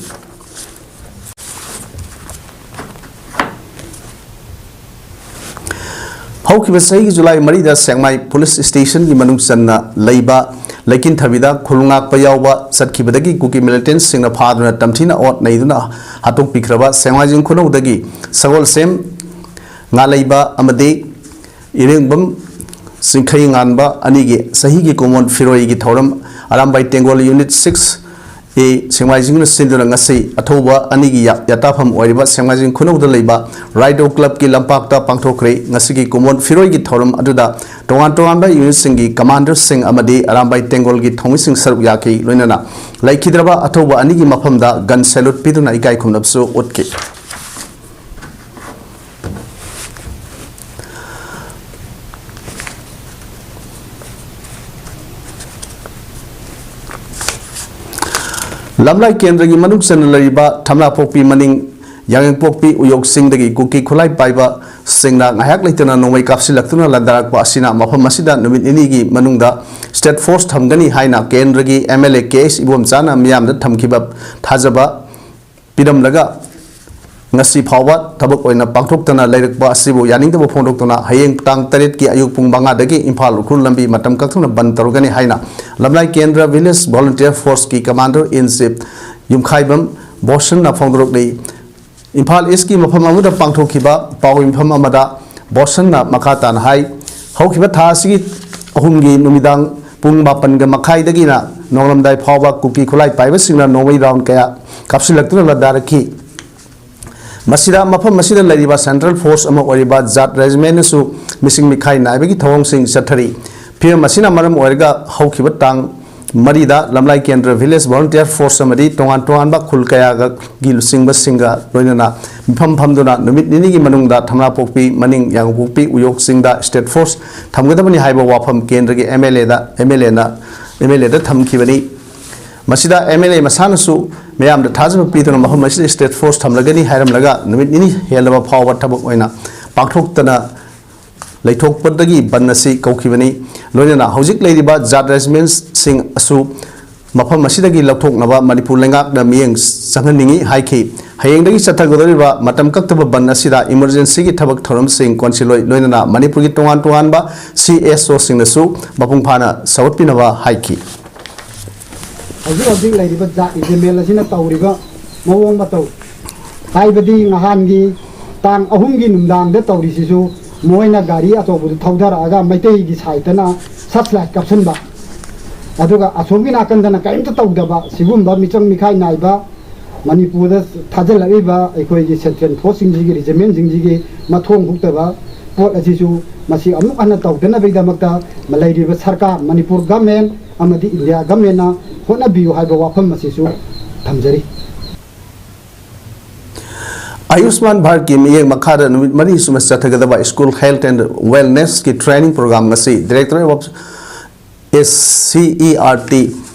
ꯍꯧꯈꯤꯕ ꯆꯍꯤꯒꯤ ꯖꯨꯂꯥꯏ ꯃꯔꯤꯗ ꯁꯦꯛꯃꯥꯏ ꯄꯨꯂꯤꯁ ꯁ꯭ꯇꯦꯁꯟꯒꯤ ꯃꯅꯨꯡ ꯆꯟꯅ ꯂꯩꯕ ꯂꯩꯀꯤꯟꯊꯕꯤꯗ ꯈꯨꯜ ꯉꯥꯛꯄ ꯌꯥꯎꯕ ꯆꯠꯈꯤꯕꯗꯒꯤ ꯀꯨꯀꯤ ꯃꯤꯂꯤꯇꯦꯟꯁꯁꯤꯡꯅ ꯐꯥꯗꯨꯅ ꯇꯝꯊꯤꯅ ꯑꯣꯠ ꯅꯩꯗꯨꯅ ꯍꯥꯠꯇꯣꯛꯄꯤꯈ꯭ꯔꯕ ꯁꯦꯡꯃꯥꯏꯖꯤꯡ ꯈꯨꯅꯧꯗꯒꯤ ꯁꯒꯣꯜꯁꯦꯝ ꯉꯥꯂꯩꯕ ꯑꯃꯗꯤ ꯏꯔꯦꯡꯕꯝ ꯆꯤꯡꯈꯩ ꯉꯥꯟꯕ ꯑꯅꯤꯒꯤ ꯆꯍꯤꯒꯤ ꯀꯨꯃꯣꯟ ꯐꯤꯔꯣꯏꯒꯤ ꯊꯧꯔꯝ ꯑꯔꯥꯝꯕꯥꯏ ꯇꯦꯡꯒꯣꯜ ꯌꯨꯅꯤꯠ ꯁꯤꯛꯁ ꯑꯦ ꯁꯦꯡꯃꯥꯏꯖꯤꯡꯅ ꯁꯤꯟꯗꯨꯅ ꯉꯁꯤ ꯑꯊꯧꯕ ꯑꯅꯤꯒꯤ ꯌꯥ-, ꯌꯥꯇꯥꯐꯝ ꯑꯣꯏꯔꯤꯕ ꯁꯦꯡꯃꯥꯏꯖꯤꯡ ꯈꯨꯅꯧꯗ ꯂꯩꯕ ꯔꯥꯏꯗꯣ ꯀ꯭ꯂꯕꯀꯤ ꯂꯝꯄꯥꯛꯇ ꯄꯥꯡꯊꯣꯛꯈ꯭ꯔꯦ꯫ ꯉꯁꯤꯒꯤ ꯀꯨꯃꯣꯟ ꯐꯤꯔꯣꯏꯒꯤ ꯊꯧꯔꯝ ꯑꯗꯨꯗ ꯇꯣꯉꯥꯟ ꯇꯣꯉꯥꯟꯕ ꯌꯨꯅꯤꯠꯁꯤꯡꯒꯤ ꯀꯃꯥꯟꯗꯔꯁꯤꯡ ꯑꯃꯗꯤ ꯑꯔꯥꯝꯕꯥꯏ ꯇꯦꯡꯒꯣꯜꯒꯤ ꯊꯧꯃꯤꯁꯤꯡ ꯁꯔꯨꯛ ꯌꯥꯈꯤ꯫ ꯂꯣꯏꯅꯅ ꯂꯩꯈꯤꯗ꯭ꯔꯕ ꯑꯊꯧꯕ ꯑꯅꯤꯒꯤ ꯃꯐꯝꯗ ꯒꯟ ꯁꯦꯂꯨꯠ ꯄꯤꯗꯨꯅ ꯏꯀꯥꯏ ꯈꯨꯝꯅꯕꯁꯨ ꯎꯠꯈꯤ꯫ ꯂꯝꯂꯥꯏ ꯀꯦꯟꯗ꯭ꯔꯒꯤ ꯃꯅꯨꯡ ꯆꯟꯅ ꯂꯩꯔꯤꯕ ꯊꯝꯂꯥꯄꯣꯛꯄꯤ ꯃꯅꯤꯡ, ꯌꯥꯉꯦꯡꯄꯣꯛꯄꯤ ꯎꯌꯣꯛꯁꯤꯡꯗꯒꯤ ꯀꯨꯀꯤ ꯈꯨꯠꯂꯥꯏ ꯄꯥꯏꯕ ꯁꯤꯡꯅ ꯉꯥꯏꯍꯥꯛ ꯂꯩꯇꯅ ꯅꯣꯡꯃꯩ ꯀꯥꯞꯁꯤꯜꯂꯛꯇꯨꯅ ꯂꯥꯟꯗꯥꯔꯛꯄ ꯑꯁꯤꯅ ꯃꯐꯝ ꯑꯁꯤꯗ ꯅꯨꯃꯤꯠ ꯅꯤꯅꯤꯒꯤ ꯃꯅꯨꯡꯗ ꯁ꯭ꯇꯦꯠ ꯐꯣꯔꯁ ꯊꯝꯒꯅꯤ ꯍꯥꯏꯅ ꯀꯦꯟꯗ꯭ꯔꯒꯤ M L A K H ꯏꯕꯣꯝꯆꯥꯅ ꯃꯤꯌꯥꯝꯗ ꯊꯝꯈꯤꯕ ꯊꯥꯖꯕ ꯄꯤꯔꯝꯂꯒ ꯉꯁꯤ ꯐꯥꯎꯕ ꯊꯕꯛ ꯑꯣꯏꯅ ꯄꯥꯡꯊꯣꯛꯇꯅ ꯂꯩꯔꯛꯄ ꯑꯁꯤꯕꯨ ꯌꯥꯅꯤꯡꯗꯕ ꯐꯣꯡꯗꯣꯛꯇꯨꯅ ꯍꯌꯦꯡ ꯇꯥꯡ ꯇꯔꯦꯠꯀꯤ ꯑꯌꯨꯛ ꯄꯨꯡ ꯃꯉꯥꯗꯒꯤ ꯏꯝꯐꯥꯜ ꯎꯈ꯭ꯔꯨꯜ ꯂꯝꯕꯤ ꯃꯇꯝ ꯀꯛꯇꯅ ꯕꯟ ꯇꯧꯔꯒꯅꯤ ꯍꯥꯏꯅ ꯂꯝꯂꯥꯏ ꯀꯦꯟꯗ꯭ꯔ ꯚꯤꯂꯦꯖ ꯚꯣꯂꯨꯟꯇꯤꯌꯔ ꯐꯣꯔꯁꯀꯤ ꯀꯃꯥꯟꯗꯔ ꯏꯟ ꯆꯤꯐ ꯌꯨꯝꯈꯥꯏꯕꯝ ꯕꯣꯁꯟꯅ ꯐꯣꯡꯗꯣꯔꯛꯂꯤ꯫ ꯏꯝꯐꯥꯜ ꯏꯁꯀꯤ ꯃꯐꯝ ꯑꯃꯗ ꯄꯥꯡꯊꯣꯛꯈꯤꯕ ꯄꯥꯎ ꯃꯤꯐꯝ ꯑꯃꯗ ꯕꯣꯁꯟꯅ ꯃꯈꯥ ꯇꯥꯅ ꯍꯥꯏ, ꯍꯧꯈꯤꯕ ꯊꯥ ꯑꯁꯤꯒꯤ ꯑꯍꯨꯝꯒꯤ ꯅꯨꯃꯤꯗꯥꯡ ꯄꯨꯡ ꯃꯥꯄꯟꯒ ꯃꯈꯥꯏꯗꯒꯤꯅ ꯅꯣꯡꯉꯥꯜꯂꯝꯗꯥꯏ ꯐꯥꯎꯕ ꯀꯨꯀꯤ ꯈꯨꯠꯂꯥꯏ ꯄꯥꯏꯕꯁꯤꯡꯅ ꯅꯣꯡꯃꯩ ꯔꯥꯎꯟ ꯀꯌꯥ ꯀꯥꯞꯁꯤꯜꯂꯛꯇꯨꯅ ꯂꯥꯟꯗꯥꯔꯛꯈꯤ꯫ ꯃꯁꯤꯗ ꯃꯐꯝ ꯑꯁꯤꯗ ꯂꯩꯔꯤꯕ ꯁꯦꯟꯇ꯭ꯔꯦꯜ ꯐꯣꯔꯁ ꯑꯃ ꯑꯣꯏꯔꯤꯕ ꯖꯥꯠ ꯔꯦꯖꯤꯃꯦꯟꯅꯁꯨ ꯃꯤꯁꯤꯡ ꯃꯤꯈꯥꯏ ꯅꯥꯏꯕꯒꯤ ꯊꯧꯑꯣꯡꯁꯤꯡ ꯆꯠꯊꯔꯤ꯫ ꯐꯤꯕꯝ ꯑꯁꯤꯅ ꯃꯔꯝ ꯑꯣꯏꯔꯒ ꯍꯧꯈꯤꯕ ꯇꯥꯡ ꯃꯔꯤꯗ ꯂꯝꯂꯥꯏ ꯀꯦꯟꯗ꯭ꯔ ꯚꯤꯂꯦꯖ ꯚꯣꯂꯨꯟꯇꯤꯌꯔ ꯐꯣꯔꯁ ꯑꯃꯗꯤ ꯇꯣꯉꯥꯟ ꯇꯣꯉꯥꯟꯕ ꯈꯨꯜ ꯀꯌꯥꯒꯤ ꯂꯨꯆꯤꯡꯕꯁꯤꯡꯒ ꯂꯣꯏꯅꯅ ꯃꯤꯐꯝ ꯐꯝꯗꯨꯅ ꯅꯨꯃꯤꯠ ꯅꯤꯅꯤꯒꯤ ꯃꯅꯨꯡꯗ ꯊꯝꯂꯥꯄꯣꯛꯄꯤ ꯃꯅꯤꯡ ꯌꯥꯡꯒꯣꯡꯄꯣꯛꯄꯤ ꯎꯌꯣꯛ ꯆꯤꯡꯗ ꯁ꯭ꯇꯦꯠ ꯐꯣꯔꯁ ꯊꯝꯒꯗꯕꯅꯤ ꯍꯥꯏꯕ ꯋꯥꯐꯝ ꯀꯦꯟꯗ꯭ꯔꯒꯤ ꯑꯦꯝ ꯑꯦꯜ ꯑꯦꯗ, ꯑꯦꯝ ꯑꯦꯜ ꯑꯦꯅ, ꯑꯦꯝ ꯑꯦꯜ ꯑꯦꯗ ꯊꯝꯈꯤꯕꯅꯤ꯫ ꯃꯁꯤꯗ ꯑꯦꯝ ꯑꯦꯜ ꯑꯦ ꯃꯁꯥꯅꯁꯨ ꯃꯤꯌꯥꯝꯗ ꯊꯥꯖꯕ ꯄꯤꯗꯨꯅ ꯃꯐꯝ ꯑꯁꯤꯗ ꯁ꯭ꯇꯦꯠ ꯐꯣꯔꯁ ꯊꯝꯂꯒꯅꯤ ꯍꯥꯏꯔꯝꯂꯒ ꯅꯨꯃꯤꯠ ꯅꯤꯅꯤ ꯍꯦꯜꯂꯕ ꯐꯥꯎꯕ ꯊꯕꯛ ꯑꯣꯏꯅ ꯄꯥꯡꯊꯣꯛꯇꯅ ꯂꯩꯊꯣꯛꯄꯗꯒꯤ ꯕꯟ ꯑꯁꯤ ꯀꯧꯈꯤꯕꯅꯤ꯫ ꯂꯣꯏꯅꯅ ꯍꯧꯖꯤꯛ ꯂꯩꯔꯤꯕ ꯖꯥꯠ ꯔꯦꯖꯤꯃꯦꯟꯁꯤꯡ ꯑꯁꯨ ꯃꯐꯝ ꯑꯁꯤꯗꯒꯤ ꯂꯧꯊꯣꯛꯅꯕ ꯃꯅꯤꯄꯨꯔ ꯂꯩꯉꯥꯛꯅ ꯃꯤꯠꯌꯦꯡ ꯆꯪꯍꯟꯅꯤꯡꯏ ꯍꯥꯏꯈꯤ꯫ ꯍꯌꯦꯡꯗꯒꯤ ꯆꯠꯊꯒꯗꯧꯔꯤꯕ ꯃꯇꯝ ꯀꯛꯇꯕ ꯕꯟ ꯑꯁꯤꯗ ꯏꯃꯔꯖꯦꯟꯁꯤꯒꯤ ꯊꯕꯛ ꯊꯧꯔꯝꯁꯤꯡ ꯀꯣꯟꯁꯤꯜꯂꯣꯏ ꯂꯣꯏꯅꯅ ꯃꯅꯤꯄꯨꯔꯒꯤ ꯇꯣꯉꯥꯟ ꯇꯣꯉꯥꯟꯕ ꯁꯤ ꯑꯦꯁ ꯑꯣꯁꯤꯡꯅꯁꯨ ꯃꯄꯨꯡ ꯐꯥꯅ ꯁꯧꯒꯠꯄꯤꯅꯕ ꯍꯥꯏꯈꯤ꯫ ꯍꯧꯖꯤꯛ ꯍꯧꯖꯤꯛ ꯂꯩꯔꯤꯕ ꯖꯥꯠ ꯏꯖꯃꯦꯜ ꯑꯁꯤꯅ ꯇꯧꯔꯤꯕ ꯃꯑꯣꯡ ꯃꯇꯧ, ꯍꯥꯏꯕꯗꯤ ꯅꯍꯥꯟꯒꯤ ꯇꯥꯡ ꯑꯍꯨꯝꯒꯤ ꯅꯨꯡꯗꯥꯡꯗ ꯇꯧꯔꯤꯁꯤꯁꯨ ꯃꯣꯏꯅ ꯒꯥꯔꯤ ꯑꯆꯧꯕꯗꯨ ꯊꯧꯊꯔꯛꯑꯒ ꯃꯩꯇꯩꯒꯤ ꯁꯥꯏꯠꯇꯅ ꯁꯠ ꯂꯥꯏꯠ ꯀꯥꯞꯁꯤꯟꯕ, ꯑꯗꯨꯒ ꯑꯁꯣꯝꯒꯤ ꯅꯥꯀꯟꯗꯅ ꯀꯔꯤꯝꯇ ꯇꯧꯗꯕ, ꯁꯤꯒꯨꯝꯕ ꯃꯤꯆꯪ ꯃꯤꯈꯥꯏ ꯅꯥꯏꯕ, ꯃꯅꯤꯄꯨꯔꯗ ꯊꯥꯖꯤꯜꯂꯛꯂꯤꯕ ꯑꯩꯈꯣꯏꯒꯤ ꯁꯦꯟꯇ꯭ꯔꯦꯜ ꯐꯣꯔꯁꯁꯤꯡꯁꯤꯒꯤ, ꯔꯤꯖꯤꯃꯦꯟꯁꯤꯡꯁꯤꯒꯤ ꯃꯊꯣꯡ ꯍꯨꯛꯇꯕ ꯄꯣꯠ ꯑꯁꯤꯁꯨ ꯃꯁꯤ ꯑꯃꯨꯛ ꯍꯟꯅ ꯇꯧꯗꯅꯕꯒꯤꯗꯃꯛꯇ ꯂꯩꯔꯤꯕ ꯁꯔꯀꯥꯔ, ꯃꯅꯤꯄꯨꯔ ꯒꯃꯦꯟ ꯑꯃꯗꯤ ꯏꯟꯗꯤꯌꯥ ꯒꯃꯦꯟꯅ ꯍꯣꯠꯅꯕꯤꯌꯨ ꯍꯥꯏꯕ ꯋꯥꯐꯝ ꯑꯁꯤꯁꯨ ꯊꯝꯖꯔꯤ꯫ ꯑꯌꯨꯁꯃꯥꯟ ꯚꯥꯔꯠꯀꯤ ꯃꯤꯠꯌꯦꯡ ꯃꯈꯥꯗ ꯅꯨꯃꯤꯠ ꯃꯔꯤ ꯁꯨꯅ ꯆꯠꯊꯒꯗꯕ ꯁ꯭ꯀꯨꯜ ꯍꯦꯜꯊ ꯑꯦꯟ ꯋꯦꯜꯅꯦꯁꯀꯤ ꯇ꯭ꯔꯦꯅꯤꯡ ꯄ꯭ꯔꯣꯒ꯭ꯔꯥꯝ ꯉꯁꯤ directorate of S C E R T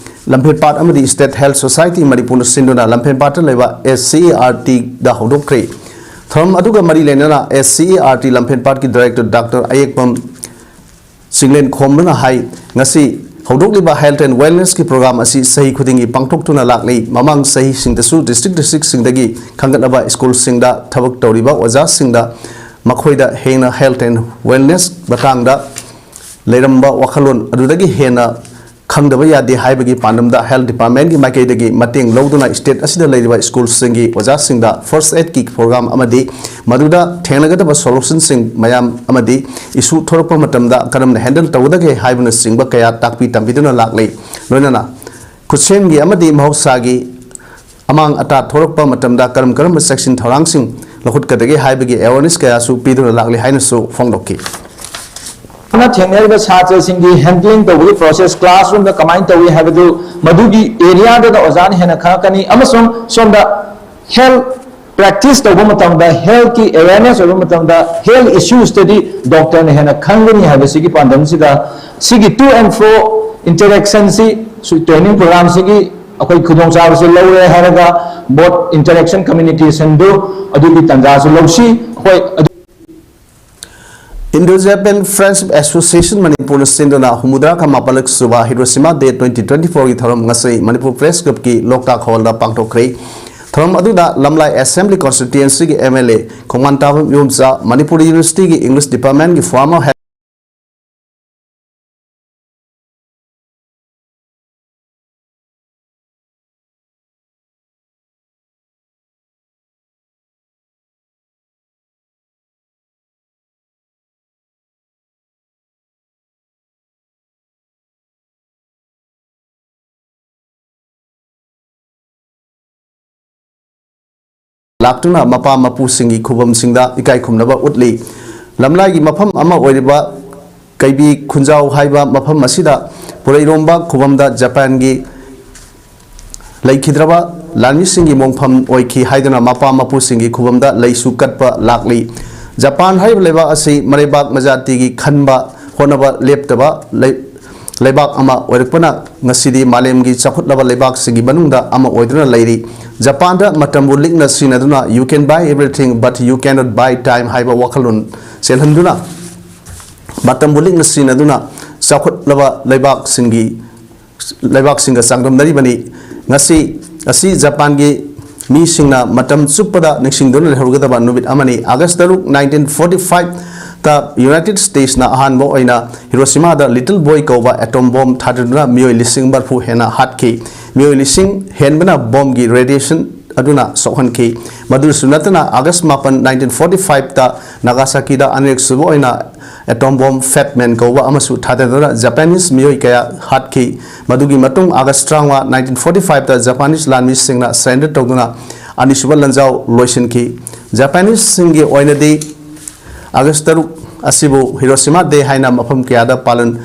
ꯂꯝꯐꯦꯜꯄꯥꯠ ꯑꯃꯗꯤ ꯁ꯭ꯇꯦꯠ ꯍꯦꯜꯊ ꯁꯣꯁꯥꯏꯇꯤ ꯃꯅꯤꯄꯨꯔꯅ ꯁꯤꯟꯗꯨꯅ ꯂꯝꯐꯦꯜꯄꯥꯠꯇ ꯂꯩꯕ ꯑꯦꯁ ꯁꯤ ꯏ ꯑꯥꯔ ꯇꯤꯗ ꯍꯧꯗꯣꯛꯈ꯭ꯔꯦ꯫ ꯊꯧꯔꯝ ꯑꯗꯨꯒ ꯃꯔꯤ ꯂꯩꯅꯅ S C E R T ꯂꯝꯐꯦꯜꯄꯥꯠꯀꯤ ꯗꯤꯔꯦꯛꯇꯣꯔ ꯗꯥꯛꯇꯔ ꯑꯌꯦꯛꯄꯝ ꯆꯤꯡꯂꯦꯟꯈꯣꯝꯕꯅ ꯍꯥꯏ, ꯉꯁꯤ ꯍꯧꯗꯣꯛꯂꯤꯕ ꯍꯦꯜꯊ ꯑꯦꯟ ꯋꯦꯜꯅꯦꯁꯀꯤ ꯄ꯭ꯔꯣꯒ꯭ꯔꯥꯝ ꯑꯁꯤ ꯆꯍꯤ ꯈꯨꯗꯤꯡꯒꯤ ꯄꯥꯡꯊꯣꯛꯇꯨꯅ ꯂꯥꯛꯂꯤ꯫ ꯃꯃꯥꯡ ꯆꯍꯤꯁꯤꯡꯗꯁꯨ ꯗꯤꯁꯇ꯭ꯔꯤꯛ ꯗꯤꯁꯇ꯭ꯔꯤꯛꯁꯤꯡꯗꯒꯤ ꯈꯟꯒꯠꯂꯕ ꯁ꯭ꯀꯨꯜꯁꯤꯡꯗ ꯊꯕꯛ ꯇꯧꯔꯤꯕ ꯑꯣꯖꯥꯁꯤꯡꯗ ꯃꯈꯣꯏꯗ ꯍꯦꯟꯅ ꯍꯦꯜꯊ ꯑꯦꯟ ꯋꯦꯜꯅꯦꯁ ꯃꯇꯥꯡꯗ ꯂꯩꯔꯝꯕ ꯋꯥꯈꯜꯂꯣꯟ ꯑꯗꯨꯗꯒꯤ ꯍꯦꯟꯅ ꯈꯪꯗꯕ ꯌꯥꯗꯦ ꯍꯥꯏꯕꯒꯤ ꯄꯥꯟꯗꯝꯗ ꯍꯦꯜꯊ ꯗꯤꯄꯥꯔꯠꯃꯦꯟꯒꯤ ꯃꯥꯏꯀꯩꯗꯒꯤ ꯃꯇꯦꯡ ꯂꯧꯗꯨꯅ ꯁ꯭ꯇꯦꯠ ꯑꯁꯤꯗ ꯂꯩꯔꯤꯕ ꯁ꯭ꯀꯨꯜꯁꯤꯡꯒꯤ ꯑꯣꯖꯥꯁꯤꯡꯗ ꯐꯥꯔꯁ ꯑꯦꯗꯀꯤ ꯄ꯭ꯔꯣꯒ꯭ꯔꯥꯝ ꯑꯃꯗꯤ ꯃꯗꯨꯗ ꯊꯦꯡꯅꯒꯗꯕ ꯁꯣꯂꯨꯁꯟꯁꯤꯡ ꯃꯌꯥꯝ ꯑꯃꯗꯤ ꯏꯁꯨ ꯊꯣꯔꯛꯄ ꯃꯇꯝꯗ ꯀꯔꯝꯅ ꯍꯦꯟꯗꯜ ꯇꯧꯒꯗꯒꯦ ꯍꯥꯏꯕꯅꯆꯤꯡꯕ ꯀꯌꯥ ꯇꯥꯛꯄꯤ ꯇꯝꯕꯤꯗꯨꯅ ꯂꯥꯛꯂꯤ꯫ ꯂꯣꯏꯅꯅ ꯈꯨꯠꯁꯦꯝꯒꯤ ꯑꯃꯗꯤ ꯃꯍꯧꯁꯥꯒꯤ ꯑꯃꯥꯡ ꯑꯇꯥ ꯊꯣꯔꯛꯄ ꯃꯇꯝꯗ ꯀꯔꯝ ꯀꯔꯝꯕ ꯆꯦꯛꯁꯤꯟ ꯊꯧꯔꯥꯡꯁꯤꯡ ꯂꯧꯈꯠꯀꯗꯒꯦ ꯍꯥꯏꯕꯒꯤ ꯑꯦꯋꯥꯔꯅꯦꯁ ꯀꯌꯥꯁꯨ ꯄꯤꯗꯨꯅ ꯂꯥꯛꯂꯤ ꯍꯥꯏꯅꯁꯨ ꯐꯣꯡꯗꯣꯛꯈꯤ꯫ ꯅ ꯊꯦꯡꯅꯔꯤꯕ ꯁꯥꯇ꯭ꯔꯁꯤꯡꯒꯤ ꯍꯦꯟꯗꯂꯤꯡ ꯇꯧꯕꯒꯤ ꯄ꯭ꯔꯣꯁꯦꯁ ꯀ꯭ꯂꯥꯁꯔꯨꯝꯗ ꯀꯃꯥꯏꯅ ꯇꯧꯏ ꯍꯥꯏꯕꯗꯨ ꯃꯗꯨꯒꯤ ꯑꯦꯔꯤꯌꯥꯗꯨꯗ ꯑꯣꯖꯥꯅ ꯍꯦꯟꯅ ꯈꯪꯉꯛꯀꯅꯤ꯫ ꯑꯃꯁꯨꯡ ꯁꯣꯝꯗ ꯍꯦꯜꯊ ꯄ꯭ꯔꯦꯛꯇꯤꯁ ꯇꯧꯕ ꯃꯇꯝꯗ, ꯍꯦꯜꯊꯀꯤ ꯑꯦꯋꯦꯔꯅꯦꯁ ꯑꯣꯏꯕ ꯃꯇꯝꯗ, ꯍꯦꯜꯊ ꯏꯁꯨꯁꯇꯗꯤ ꯗꯣꯛꯇꯔꯅ ꯍꯦꯟꯅ ꯈꯪꯒꯅꯤ ꯍꯥꯏꯕꯁꯤꯒꯤ ꯄꯥꯟꯗꯝꯁꯤꯗ ꯁꯤꯒꯤ to and fro interactionꯁꯤ, ꯇ꯭ꯔꯦꯅꯤꯡ ꯄ꯭ꯔꯣꯒ꯭ꯔꯥꯝꯁꯤꯒꯤ ꯑꯩꯈꯣꯏ ꯈꯨꯗꯣꯡꯆꯥꯕꯁꯤ ꯂꯧꯔꯦ ꯍꯥꯏꯔꯒ ꯕꯣꯠ interaction communicationꯗꯨ ꯑꯗꯨꯒꯤ ꯇꯥꯟꯖꯥꯁꯨ ꯂꯧꯁꯤ꯫ ꯑꯩꯈꯣꯏ ꯑꯗꯨ Indo-Japan Friendship Association ꯃꯅꯤꯄꯨꯔꯅ ꯁꯤꯟꯗꯨꯅ ꯍꯨꯝꯐꯨꯇꯔꯥꯒ ꯃꯥꯄꯜꯂꯛ ꯁꯨꯕ ꯍꯤꯔꯣꯁꯤꯃꯥ ꯗꯦ ꯇ꯭ꯋꯦꯟꯇꯤ ꯇ꯭ꯋꯦꯟꯇꯤ ꯐꯣꯔꯒꯤ ꯊꯧꯔꯝ ꯉꯁꯤ ꯃꯅꯤꯄꯨꯔ ꯄ꯭ꯔꯦꯁ ꯀ꯭ꯂꯕꯀꯤ ꯂꯣꯛꯇꯥꯛ ꯍꯣꯜꯗ ꯄꯥꯡꯊꯣꯛꯈ꯭ꯔꯦ꯫ ꯊꯧꯔꯝ ꯑꯗꯨꯗ ꯂꯝꯂꯥꯏ Assembly Constituency ꯒꯤ M L A ꯈꯣꯡꯃꯥꯟ ꯇꯥꯕꯝ Ibomcha, Manipur University ꯒꯤ English Department ꯒꯤ former head ꯂꯥꯛꯇꯨꯅ ꯃꯄꯥ ꯃꯄꯨꯁꯤꯡꯒꯤ ꯈꯨꯕꯝꯁꯤꯡꯗ ꯏꯀꯥꯏ ꯈꯨꯝꯅꯕ ꯎꯠꯂꯤ꯫ ꯂꯝꯂꯥꯏꯒꯤ ꯃꯐꯝ ꯑꯃ ꯑꯣꯏꯔꯤꯕ ꯀꯩꯕꯤ ꯈꯨꯟꯖꯥꯎ ꯍꯥꯏꯕ ꯃꯐꯝ ꯑꯁꯤꯗ ꯄꯨꯔꯩꯔꯣꯝꯕ ꯈꯨꯕꯝꯗ ꯖꯄꯥꯟꯒꯤ ꯂꯩꯈꯤꯗ꯭ꯔꯕ ꯂꯥꯟꯃꯤꯁꯤꯡꯒꯤ ꯃꯣꯡꯐꯝ ꯑꯣꯏꯈꯤ ꯍꯥꯏꯗꯨꯅ ꯃꯄꯥ ꯃꯄꯨꯁꯤꯡꯒꯤ ꯈꯨꯕꯝꯗ ꯂꯩꯁꯨ ꯀꯠꯄ ꯂꯥꯛꯂꯤ꯫ ꯖꯄꯥꯟ ꯍꯥꯏꯔꯤꯕ ꯂꯩꯕꯥꯛ ꯑꯁꯤ ꯃꯔꯩꯕꯥꯛ ꯃꯖꯥꯇꯤꯒꯤ ꯈꯟꯕ ꯍꯣꯠꯅꯕ ꯂꯦꯞꯇꯕ ꯂꯩ-, ꯂꯩꯕꯥꯛ ꯑꯃ ꯑꯣꯏꯔꯛꯄꯅ ꯉꯁꯤꯗꯤ ꯃꯥꯂꯦꯝꯒꯤ ꯆꯥꯎꯈꯠꯂꯕ ꯂꯩꯕꯥꯛꯁꯤꯡꯒꯤ ꯃꯅꯨꯡꯗ ꯑꯃ ꯑꯣꯏꯗꯨꯅ ꯂꯩꯔꯤ꯫ ꯖꯄꯥꯟꯗ ꯃꯇꯝꯕꯨ ꯂꯤꯛꯅ ꯁꯤꯟꯅꯗꯨꯅ "You can buy everything, but you cannot buy time" ꯍꯥꯏꯕ ꯋꯥꯈꯜꯂꯣꯟ ꯆꯦꯜꯍꯟꯗꯨꯅ ꯃꯇꯝꯕꯨ ꯂꯤꯛꯅ ꯁꯤꯟꯅꯗꯨꯅ ꯆꯥꯎꯈꯠꯂꯕ ꯂꯩꯕꯥꯛꯁꯤꯡꯒꯤ, ꯂꯩꯕꯥꯛꯁꯤꯡꯒ ꯆꯥꯡꯗꯝꯅꯔꯤꯕꯅꯤ꯫ ꯉꯁꯤ ꯑꯁꯤ ꯖꯄꯥꯟꯒꯤ ꯃꯤꯁꯤꯡꯅ ꯃꯇꯝ ꯆꯨꯞꯄꯗ ꯅꯤꯡꯁꯤꯡꯗꯨꯅ ꯂꯩꯍꯧꯒꯗꯕ ꯅꯨꯃꯤꯠ ꯑꯃꯅꯤ꯫ August ꯇꯔꯨꯛ, nineteen forty five ꯇ United States ꯅ ꯑꯍꯥꯟꯕ ꯑꯣꯏꯅ ꯍꯤꯔꯣꯁꯤꯃꯥꯗ Little Boy ꯀꯧꯕ atom bomb ꯊꯥꯗꯗꯨꯅ ꯃꯤꯑꯣꯏ ꯂꯤꯁꯤꯡ ꯃꯔꯤꯐꯨ ꯍꯦꯟꯅ ꯍꯥꯠꯈꯤ꯫ ꯃꯤꯑꯣꯏ ꯂꯤꯁꯤꯡ ꯍꯦꯟꯕꯅ bomb ꯒꯤ radiation ꯑꯗꯨꯅ ꯁꯣꯛꯍꯟꯈꯤ꯫ ꯃꯗꯨꯁꯨ ꯅꯠꯇꯅ, August ꯃꯥꯄꯟ, nineteen forty five ꯇ Nagasaki ꯗ ꯑꯅꯤꯔꯛ ꯁꯨꯕ ꯑꯣꯏꯅ atom bomb Fat Man ꯀꯧꯕ ꯑꯃꯁꯨ ꯊꯥꯗꯗꯨꯅ Japanese ꯃꯤꯑꯣꯏ ꯀꯌꯥ ꯍꯥꯠꯈꯤ꯫ ꯃꯗꯨꯒꯤ ꯃꯇꯨꯡ, August ꯇꯔꯥꯃꯉꯥ, nineteen forty five ꯇ Japanese ꯂꯥꯟꯃꯤꯁꯤꯡꯅ surrender ꯇꯧꯗꯨꯅ ꯑꯅꯤꯁꯨꯕ ꯂꯥꯟꯖꯥꯎ ꯂꯣꯏꯁꯤꯟꯈꯤ꯫ Japanese ꯁꯤꯡꯒꯤ ꯑꯣꯏꯅꯗꯤ August ꯇꯔꯨꯛ ꯑꯁꯤꯕꯨ Hiroshima Day ꯍꯥꯏꯅ ꯃꯐꯝ ꯀꯌꯥꯗ ꯄꯥꯂꯟ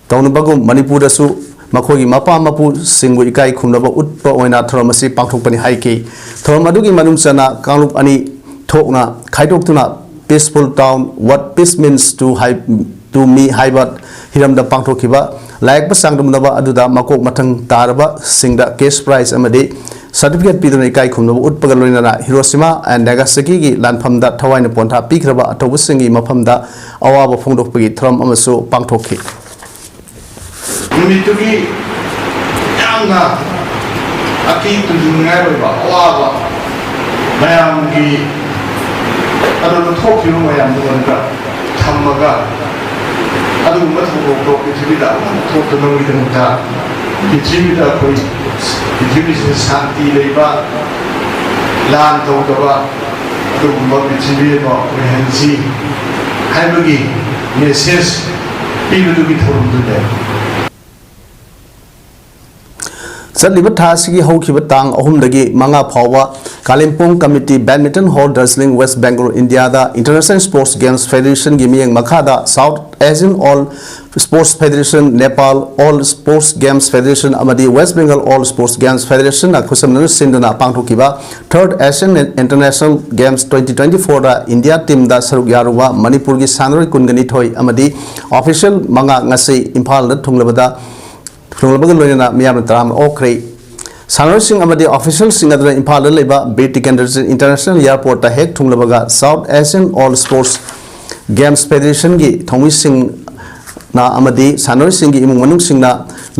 ꯇꯧꯅꯕꯒꯨꯝ, ꯃꯅꯤꯄꯨꯔꯗꯁꯨ ꯃꯈꯣꯏꯒꯤ ꯃꯄꯥ ꯃꯄꯨꯁꯤꯡꯕꯨ ꯏꯀꯥꯏ ꯈꯨꯝꯅꯕ ꯎꯠꯄ ꯑꯣꯏꯅ ꯊꯧꯔꯝ ꯑꯁꯤ ꯄꯥꯡꯊꯣꯛꯄꯅꯤ ꯍꯥꯏꯈꯤ꯫ ꯊꯧꯔꯝ ꯑꯗꯨꯒꯤ ꯃꯅꯨꯡ ꯆꯟꯅ ꯀꯥꯡꯂꯨꯞ ꯑꯅꯤ ꯊꯣꯛꯅ ꯈꯥꯏꯗꯣꯛꯇꯨꯅ "Peaceful Town, What Peace Means to Hai-, to Me" ꯍꯥꯏꯕ ꯍꯤꯔꯝꯗ ꯄꯥꯡꯊꯣꯛꯈꯤꯕ ꯂꯥꯏꯌꯦꯛꯄ ꯆꯥꯡꯗꯝꯅꯕ ꯑꯗꯨꯗ ꯃꯀꯣꯛ ꯃꯊꯪ ꯇꯥꯔꯕꯁꯤꯡꯗ cash prize ꯑꯃꯗꯤ certificate ꯄꯤꯗꯨꯅ ꯏꯀꯥꯏ ꯈꯨꯝꯅꯕ ꯎꯠꯄꯒ ꯂꯣꯏꯅꯅ Hiroshima and Nagasaki ꯒꯤ ꯂꯥꯟꯐꯝꯗ ꯊꯋꯥꯏꯅ ꯄꯣꯟꯊꯥ ꯄꯤꯈ꯭ꯔꯕ ꯑꯊꯧꯕꯁꯤꯡꯒꯤ ꯃꯐꯝꯗ ꯑꯋꯥꯕ ꯐꯣꯡꯗꯣꯛꯄꯒꯤ ꯊꯧꯔꯝ ꯑꯃꯁꯨ ꯄꯥꯡꯊꯣꯛꯈꯤ꯫ ꯅꯨꯃꯤꯠꯇꯨꯒꯤ ꯌꯥꯝꯅ ꯑꯀꯤ ꯇꯨꯖꯨꯡꯅꯤꯡꯉꯥꯏ ꯑꯣꯏꯕ ꯑꯋꯥꯕ ꯃꯌꯥꯝꯒꯤ ꯑꯗꯨꯗ ꯊꯣꯛꯈꯤꯕ ꯃꯌꯥꯝꯗꯨ ꯃꯅꯨꯡꯗ ꯊꯝꯃꯒ ꯑꯗꯨꯒꯨꯝꯕ ꯊꯧꯗꯣꯛꯇꯣ ꯄ꯭ꯔꯤꯊꯤꯕꯤꯗ ꯑꯃꯨꯛ ꯊꯣꯛꯇꯅꯕꯒꯤꯗꯃꯛꯇ ꯄ꯭ꯔꯤꯊꯤꯕꯤꯗ ꯑꯩꯈꯣꯏ ꯄ꯭ꯔꯤꯊꯤꯕꯤꯁꯤꯗ ꯁꯥꯟꯇꯤ ꯂꯩꯕ, ꯂꯥꯟ ꯇꯧꯗꯕ ꯑꯗꯨꯒꯨꯝꯕ ꯄ꯭ꯔꯤꯊꯤꯕꯤ ꯑꯃ ꯑꯣꯏꯍꯟꯁꯤ ꯍꯥꯏꯕꯒꯤ ꯃꯦꯁꯦꯖ ꯄꯤꯕꯗꯨꯒꯤ ꯊꯧꯔꯝꯗꯨꯅꯦ꯫ ꯆꯠꯂꯤꯕ ꯊꯥ ꯑꯁꯤꯒꯤ ꯍꯧꯈꯤꯕ ꯇꯥꯡ ꯑꯍꯨꯝꯗꯒꯤ ꯃꯉꯥ ꯐꯥꯎꯕ ꯀꯥꯂꯤꯝꯄꯣꯡ committee, Badminton Hall, Darjeeling, West Bengal, ꯏꯟꯗꯤꯌꯥꯗ International Sports Games Federation ꯒꯤ ꯃꯤꯠꯌꯦꯡ ꯃꯈꯥꯗ South Asian All Sports Federation, Nepal All Sports Games Federation ꯑꯃꯗꯤ West Bengal All Sports Games Federation ꯅ ꯈꯨꯠꯁꯝꯅꯗꯨꯅ ꯁꯤꯟꯗꯨꯅ ꯄꯥꯡꯊꯣꯛꯈꯤꯕ Third Asian International Games twenty twenty-four ꯗ India ꯇꯤꯝꯗ ꯁꯔꯨꯛ ꯌꯥꯔꯨꯕ ꯃꯅꯤꯄꯨꯔꯒꯤ ꯁꯥꯟꯅꯔꯣꯏ ꯀꯨꯟꯒ ꯅꯤꯊꯣꯏ ꯑꯃꯗꯤ ꯑꯣꯐꯤꯁꯤꯌꯦꯜ ꯃꯉꯥ ꯉꯁꯤ ꯏꯝꯐꯥꯜꯗ ꯊꯨꯡꯂꯕꯗ ꯊꯨꯡꯂꯕꯒ ꯂꯣꯏꯅꯅ ꯃꯤꯌꯥꯝꯅ ꯇꯔꯥꯝꯅ ꯑꯣꯛꯈ꯭ꯔꯦ꯫ ꯁꯥꯟꯅꯔꯣꯏꯁꯤꯡ ꯑꯃꯗꯤ ꯑꯣꯐꯤꯁꯤꯌꯦꯜꯁꯤꯡ ꯑꯗꯨꯅ ꯏꯝꯐꯥꯜꯗ ꯂꯩꯕ ꯕꯤꯔ ꯇꯤꯀꯦꯟꯗ꯭ꯔꯖꯤꯠ ꯏꯟꯇꯔꯅꯦꯁꯅꯦꯜ ꯑꯦꯌꯔꯄꯣꯔꯠꯇ ꯍꯦꯛ ꯊꯨꯡꯂꯕꯒ South Asian All Sports Games Federation ꯒꯤ ꯊꯧꯃꯤꯁꯤꯡꯅ ꯑꯃꯗꯤ ꯁꯥꯟꯅꯔꯣꯏꯁꯤꯡꯒꯤ ꯏꯃꯨꯡ ꯃꯅꯨꯡꯁꯤꯡꯅ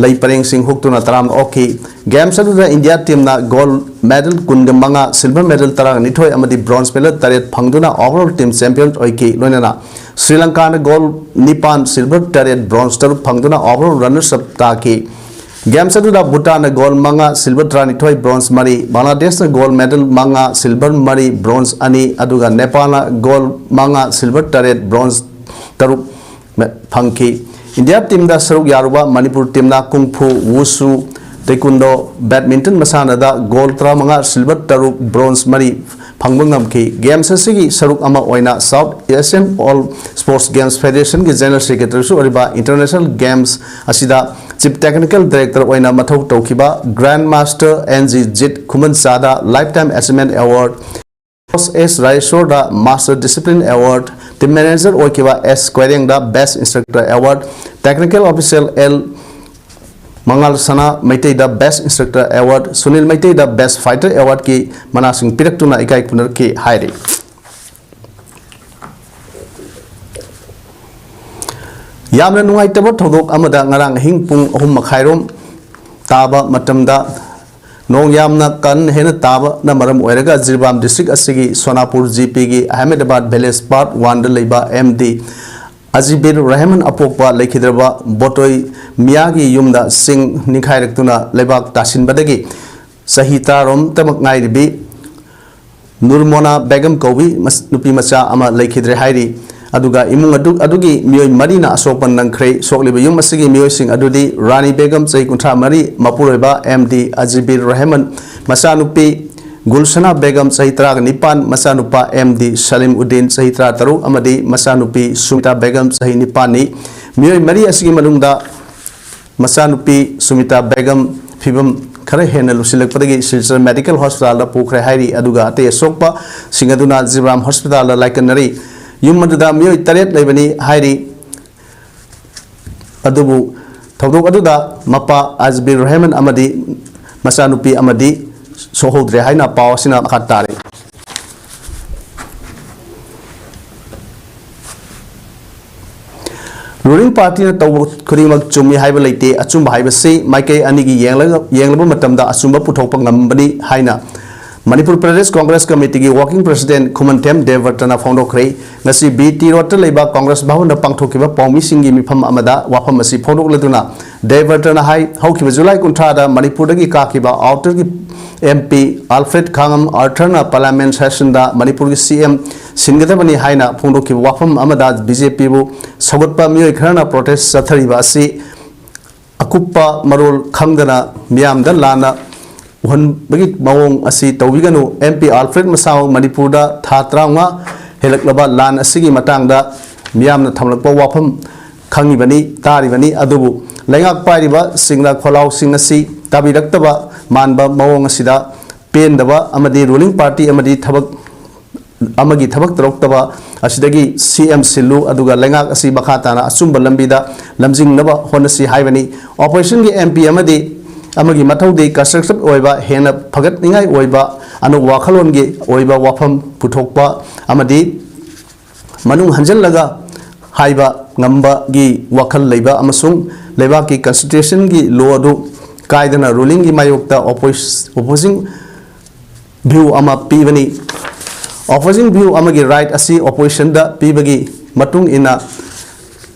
ꯂꯩ ꯄꯔꯦꯡꯁꯤꯡ ꯍꯨꯛꯇꯨꯅ ꯇꯔꯥꯝꯅ ꯑꯣꯛꯈꯤ꯫ Games ꯑꯗꯨꯗ ꯏꯟꯗꯤꯌꯥ ꯇꯤꯝꯅ gold medal ꯀꯨꯟꯒ ꯃꯉꯥ, silver medal ꯇꯔꯥꯅꯤꯊꯣꯏ ꯑꯃꯗꯤ bronze medal ꯇꯔꯦꯠ ꯐꯪꯗꯨꯅ overall team champion ꯑꯣꯏꯈꯤ꯫ ꯂꯣꯏꯅꯅ ꯁ꯭ꯔꯤ ꯂꯪꯀꯥꯅ gold ꯅꯤꯄꯥꯟ, silver ꯇꯔꯦꯠ, bronze ꯇꯔꯨꯛ ꯐꯪꯗꯨꯅ overall runners up ꯇꯥꯈꯤ꯫ Games ꯑꯗꯨꯗ ꯚꯨꯇꯥꯟꯅ gold ꯃꯉꯥ, silver ꯇꯔꯥꯅꯤꯊꯣꯏ, bronze ꯃꯔꯤ, ꯕꯪꯒ꯭ꯂꯥꯗꯦꯁꯅ gold medal ꯃꯉꯥ, silver ꯃꯔꯤ, bronze ꯑꯅꯤ, ꯑꯗꯨꯒ ꯅꯦꯄꯥꯜꯅ gold ꯃꯉꯥ, silver ꯇꯔꯦꯠ, bronze ꯇꯔꯨꯛ ꯐꯪꯈꯤ꯫ ꯏꯟꯗꯤꯌꯥ ꯇꯤꯝꯗ ꯁꯔꯨꯛ ꯌꯥꯔꯨꯕ ꯃꯅꯤꯄꯨꯔ ꯇꯤꯝꯅ ꯀꯨꯡ ꯐꯨ, ꯋꯨꯁꯨ, ꯇꯦꯀꯨꯟꯗꯣ, badminton ꯃꯁꯥꯟꯅꯗ gold ꯇꯔꯥꯃꯉꯥ, silver ꯇꯔꯨꯛ, bronze ꯃꯔꯤ ꯐꯪꯕ ꯉꯝꯈꯤ꯫ Games ꯑꯁꯤꯒꯤ ꯁꯔꯨꯛ ꯑꯃ ꯑꯣꯏꯅ South Asian All Sports Games Federation ꯒꯤ General Secretary ꯁꯨ ꯑꯣꯏꯔꯤꯕ International Games ꯑꯁꯤꯗ Chief Technical Director ꯑꯣꯏꯅ ꯃꯊꯧ ꯇꯧꯈꯤꯕ Grand Master N G ꯖꯤꯠ ꯈꯨꯃꯟꯆꯥꯗ Lifetime Achievement Award, S ꯔꯥꯖꯦꯁꯣꯔꯗ Master Discipline Award, Team Manager ꯑꯣꯏꯈꯤꯕ S ꯀ꯭ꯋꯥꯏꯔꯦꯡꯗ Best Instructor Award, Technical Officer L ꯃꯉꯥꯜ ꯁꯅꯥ ꯃꯩꯇꯩꯗ Best Instructor Award, Sunil ꯃꯩꯇꯩꯗ Best Fighter Award ꯀꯤ ꯃꯅꯥꯁꯤꯡ ꯄꯤꯔꯛꯇꯨꯅ ꯏꯀꯥꯏ ꯈꯨꯝꯅꯔꯛꯈꯤ ꯍꯥꯏꯔꯤ꯫ ꯌꯥꯝꯅ ꯅꯨꯡꯉꯥꯏꯇꯕ ꯊꯧꯗꯣꯛ ꯑꯃꯗ ꯉꯔꯥꯡ ꯑꯍꯤꯡ ꯄꯨꯡ ꯑꯍꯨꯝ ꯃꯈꯥꯏꯔꯣꯝ ꯇꯥꯕ ꯃꯇꯝꯗ ꯅꯣꯡ ꯌꯥꯝꯅ ꯀꯟꯅ ꯍꯦꯟꯅ ꯇꯥꯕꯅ ꯃꯔꯝ ꯑꯣꯏꯔꯒ ꯖꯤꯔꯤꯕꯥꯝ ꯗꯤꯁꯇ꯭ꯔꯤꯛ ꯑꯁꯤꯒꯤ ꯁꯣꯅꯥꯄꯨꯔ ꯖꯤ ꯄꯤꯒꯤ ꯑꯍꯃꯦꯗꯕꯥꯗ ꯚꯤꯂꯦꯖ ꯄꯥꯔꯠ ꯋꯥꯟꯗ ꯂꯩꯕ ꯑꯦꯝ ꯗꯤ ꯑꯖꯤꯕꯤꯔ ꯔꯍꯃꯟ ꯑꯄꯣꯛꯄ ꯂꯩꯈꯤꯗ꯭ꯔꯕ ꯕꯣꯇꯣꯏ ꯃꯤꯌꯥꯒꯤ ꯌꯨꯝꯗ ꯁꯤꯡ ꯅꯤꯡꯈꯥꯏꯔꯛꯇꯨꯅ ꯂꯩꯕꯥꯛ ꯇꯥꯁꯤꯟꯕꯗꯒꯤ ꯆꯍꯤ ꯇꯔꯥꯔꯣꯝꯇꯃꯛ ꯉꯥꯏꯔꯤꯕꯤ ꯅꯨꯔꯃꯣꯅꯥ ꯕꯦꯒꯝ ꯀꯧꯕꯤ ꯃꯁ-, ꯅꯨꯄꯤ ꯃꯆꯥ ꯑꯃ ꯂꯩꯈꯤꯗ꯭ꯔꯦ ꯍꯥꯏꯔꯤ꯫ ꯑꯗꯨꯒ ꯏꯃꯨꯡ ꯑꯗꯨ, ꯑꯗꯨꯒꯤ ꯃꯤꯑꯣꯏ ꯃꯔꯤꯅ ꯑꯁꯣꯛꯄ ꯅꯪꯈ꯭ꯔꯦ꯫ ꯁꯣꯛꯂꯤꯕ ꯌꯨꯝ ꯑꯁꯤꯒꯤ ꯃꯤꯑꯣꯏꯁꯤꯡ ꯑꯗꯨꯗꯤ ꯔꯥꯅꯤ ꯕꯦꯒꯝ, ꯆꯍꯤ ꯀꯨꯟꯊ꯭ꯔꯥ ꯃꯔꯤ, ꯃꯄꯨꯔꯣꯏꯕ ꯑꯦꯝ ꯗꯤ ꯑꯖꯤꯕꯤꯔ ꯔꯍꯃꯟ, ꯃꯆꯥꯅꯨꯄꯤ ꯒꯨꯜꯁꯅꯥ ꯕꯦꯒꯝ, ꯆꯍꯤ ꯇꯔꯥꯒ ꯅꯤꯄꯥꯟ, ꯃꯆꯥꯅꯨꯄꯥ ꯑꯦꯝ ꯗꯤ ꯁꯂꯤꯝ ꯎꯗꯤꯟ, ꯆꯍꯤ ꯇꯔꯥ ꯇꯔꯨꯛ, ꯑꯃꯗꯤ ꯃꯆꯥꯅꯨꯄꯤ ꯁꯨꯃꯤꯇꯥ ꯕꯦꯒꯝ, ꯆꯍꯤ ꯅꯤꯄꯥꯟꯅꯤ꯫ ꯃꯤꯑꯣꯏ ꯃꯔꯤ ꯑꯁꯤꯒꯤ ꯃꯅꯨꯡꯗ ꯃꯆꯥꯅꯨꯄꯤ ꯁꯨꯃꯤꯇꯥ ꯕꯦꯒꯝ ꯐꯤꯕꯝ ꯈꯔ ꯍꯦꯟꯅ ꯂꯨꯁꯤꯜꯂꯛꯄꯗꯒꯤ ꯁꯤꯜꯆꯔ ꯃꯦꯗꯤꯀꯦꯜ ꯍꯣꯁꯄꯤꯇꯥꯜꯗ ꯄꯨꯈ꯭ꯔꯦ ꯍꯥꯏꯔꯤ꯫ ꯑꯗꯨꯒ ꯑꯇꯩ ꯑꯁꯣꯛꯄꯁꯤꯡ ꯑꯗꯨꯅ ꯖꯤꯕ꯭ꯔꯥꯝ ꯍꯣꯁꯄꯤꯇꯥꯜꯗ ꯂꯥꯏꯀꯠꯅꯔꯤ꯫ ꯌꯨꯝ ꯑꯗꯨꯗ ꯃꯤꯑꯣꯏ ꯇꯔꯦꯠ ꯂꯩꯕꯅꯤ ꯍꯥꯏꯔꯤ꯫ ꯑꯗꯨꯕꯨ ꯊꯧꯗꯣꯛ ꯑꯗꯨꯗ ꯃꯄꯥ ꯑꯖꯕꯤꯔ ꯔꯍꯃꯟ ꯑꯃꯗꯤ ꯃꯆꯥꯅꯨꯄꯤ ꯑꯃꯗꯤ ꯁꯣꯛꯍꯧꯗ꯭ꯔꯦ ꯍꯥꯏꯅ ꯄꯥꯎ ꯑꯁꯤꯅ ꯃꯈꯥ ꯇꯥꯔꯤ꯫ ꯔꯨꯂꯤꯡ ꯄꯥꯔꯇꯤꯅ ꯇꯧꯕ ꯈꯨꯗꯤꯡꯃꯛ ꯆꯨꯝꯃꯤ ꯍꯥꯏꯕ ꯂꯩꯇꯦ꯫ ꯑꯆꯨꯝꯕ ꯍꯥꯏꯕꯁꯤ ꯃꯥꯏꯀꯩ ꯑꯅꯤꯒꯤ ꯌꯦꯡꯂꯒ, ꯌꯦꯡꯂꯕ ꯃꯇꯝꯗ ꯑꯆꯨꯝꯕ ꯄꯨꯊꯣꯛꯄ ꯉꯝꯕꯅꯤ ꯍꯥꯏꯅ ꯃꯅꯤꯄꯨꯔ ꯄ꯭ꯔꯗꯦꯁ ꯀꯣꯡꯒ꯭ꯔꯦꯁ ꯀꯃꯤꯇꯤꯒꯤ ꯋꯥꯔꯀꯤꯡ ꯄ꯭ꯔꯁꯤꯗꯦꯟꯠ ꯈꯨꯃꯟꯊꯦꯝ ꯗꯦꯕꯕ꯭ꯔꯇꯅ ꯐꯣꯡꯗꯣꯛꯈ꯭ꯔꯦ꯫ ꯉꯁꯤ ꯕꯤ ꯇꯤ ꯔꯣꯗꯇ ꯂꯩꯕ ꯀꯣꯡꯒ꯭ꯔꯦꯁ ꯚꯕꯟꯗ ꯄꯥꯡꯊꯣꯛꯈꯤꯕ ꯄꯥꯎꯃꯤꯁꯤꯡꯒꯤ ꯃꯤꯐꯝ ꯑꯃꯗ ꯋꯥꯐꯝ ꯑꯁꯤ ꯐꯣꯡꯗꯣꯛꯂꯗꯨꯅ ꯗꯦꯕꯕ꯭ꯔꯇꯅ ꯍꯥꯏ, ꯍꯧꯈꯤꯕ ꯖꯨꯂꯥꯏ ꯀꯨꯟꯊ꯭ꯔꯥꯗ ꯃꯅꯤꯄꯨꯔꯗꯒꯤ ꯀꯥꯈꯤꯕ ꯑꯥꯎꯇꯔꯒꯤ ꯑꯦꯝ ꯄꯤ ꯑꯜꯐ꯭ꯔꯦꯗ ꯈꯥꯉꯝ ꯑꯥꯔꯊꯔꯅ ꯄꯥꯔꯂꯤꯌꯥꯃꯦꯟꯠ ꯁꯦꯁꯟꯗ ꯃꯅꯤꯄꯨꯔꯒꯤ ꯁꯤ ꯑꯦꯝ ꯁꯤꯟꯒꯗꯕꯅꯤ ꯍꯥꯏꯅ ꯐꯣꯡꯗꯣꯛꯈꯤꯕ ꯋꯥꯐꯝ ꯑꯃꯗ ꯕꯤ ꯖꯦ ꯄꯤꯕꯨ ꯁꯧꯒꯠꯄ ꯃꯤꯑꯣꯏ ꯈꯔꯅ ꯄ꯭ꯔꯣꯇꯦꯁ ꯆꯠꯊꯔꯤꯕ ꯑꯁꯤ ꯑꯀꯨꯞꯄ ꯃꯔꯣꯜ ꯈꯪꯗꯅ ꯃꯤꯌꯥꯝꯗ ꯂꯥꯟꯅ ꯎꯍꯟꯕꯒꯤ ꯃꯑꯣꯡ ꯑꯁꯤ ꯇꯧꯕꯤꯒꯅꯨ꯫ ꯑꯦꯝ ꯄꯤ ꯑꯜꯐ꯭ꯔꯦꯗ ꯃꯁꯥꯃꯛ ꯃꯅꯤꯄꯨꯔꯗ ꯊꯥ ꯇꯔꯥꯃꯉꯥ ꯍꯦꯜꯂꯛꯂꯕ ꯂꯥꯟ ꯑꯁꯤꯒꯤ ꯃꯇꯥꯡꯗ ꯃꯤꯌꯥꯝꯅ ꯊꯝꯂꯛꯄ ꯋꯥꯐꯝ ꯈꯪꯉꯤꯕꯅꯤ, ꯇꯥꯔꯤꯕꯅꯤ꯫ ꯑꯗꯨꯕꯨ ꯂꯩꯉꯥꯛ ꯄꯥꯏꯔꯤꯕ ꯁꯤꯡꯅ ꯈꯣꯜꯂꯥꯎꯁꯤꯡ ꯑꯁꯤ ꯇꯥꯕꯤꯔꯛꯇꯕ ꯃꯥꯟꯕ ꯃꯑꯣꯡ ꯑꯁꯤꯗ ꯄꯦꯟꯗꯕ ꯑꯃꯗꯤ ꯔꯨꯂꯤꯡ ꯄꯥꯔꯇꯤ ꯑꯃꯗꯤ ꯊꯕꯛ ꯑꯃꯒꯤ ꯊꯕꯛ ꯇꯧꯔꯛꯇꯕ ꯑꯁꯤꯗꯒꯤ ꯁꯤ ꯑꯦꯝ ꯁꯤꯜꯂꯨ, ꯑꯗꯨꯒ ꯂꯩꯉꯥꯛ ꯑꯁꯤ ꯃꯈꯥ ꯇꯥꯅ ꯑꯆꯨꯝꯕ ꯂꯝꯕꯤꯗ ꯂꯝꯖꯤꯡꯅꯕ ꯍꯣꯠꯅꯁꯤ ꯍꯥꯏꯕꯅꯤ꯫ ꯑꯣꯄꯣꯖꯤꯁꯟꯒꯤ ꯑꯦꯝ ꯄꯤ ꯑꯃꯗꯤ ꯑꯃꯒꯤ ꯃꯊꯧꯗꯤ ꯀꯟꯁꯇ꯭ꯔꯛꯇꯤꯚ ꯑꯣꯏꯕ, ꯍꯦꯟꯅ ꯐꯒꯠꯅꯤꯡꯉꯥꯏ ꯑꯣꯏꯕ, ꯑꯅꯧꯕ ꯋꯥꯈꯜꯂꯣꯟꯒꯤ ꯑꯣꯏꯕ ꯋꯥꯐꯝ ꯄꯨꯊꯣꯛꯄ ꯑꯃꯗꯤ ꯃꯅꯨꯡ ꯍꯟꯖꯤꯜꯂꯒ ꯍꯥꯏꯕ ꯉꯝꯕꯒꯤ ꯋꯥꯈꯜ ꯂꯩꯕ ꯑꯃꯁꯨꯡ ꯂꯩꯕꯥꯛꯀꯤ ꯀꯟꯁꯇꯤꯇ꯭ꯌꯨꯁꯟꯒꯤ ꯂꯣ ꯑꯗꯨ ꯀꯥꯏꯗꯅ ꯔꯨꯂꯤꯡꯒꯤ ꯃꯥꯌꯣꯛꯇ ꯑꯣꯄꯣꯖꯤꯁꯟ ꯚ꯭ꯌꯨ ꯑꯃ ꯄꯤꯕꯅꯤ꯫ ꯑꯣꯄꯣꯖꯤꯁꯟ ꯚ꯭ꯌꯨ ꯑꯃꯒꯤ ꯔꯥꯏꯠ ꯑꯁꯤ ꯑꯣꯄꯣꯖꯤꯁꯟꯗ ꯄꯤꯕꯒꯤ ꯃꯇꯨꯡ ꯏꯟꯅ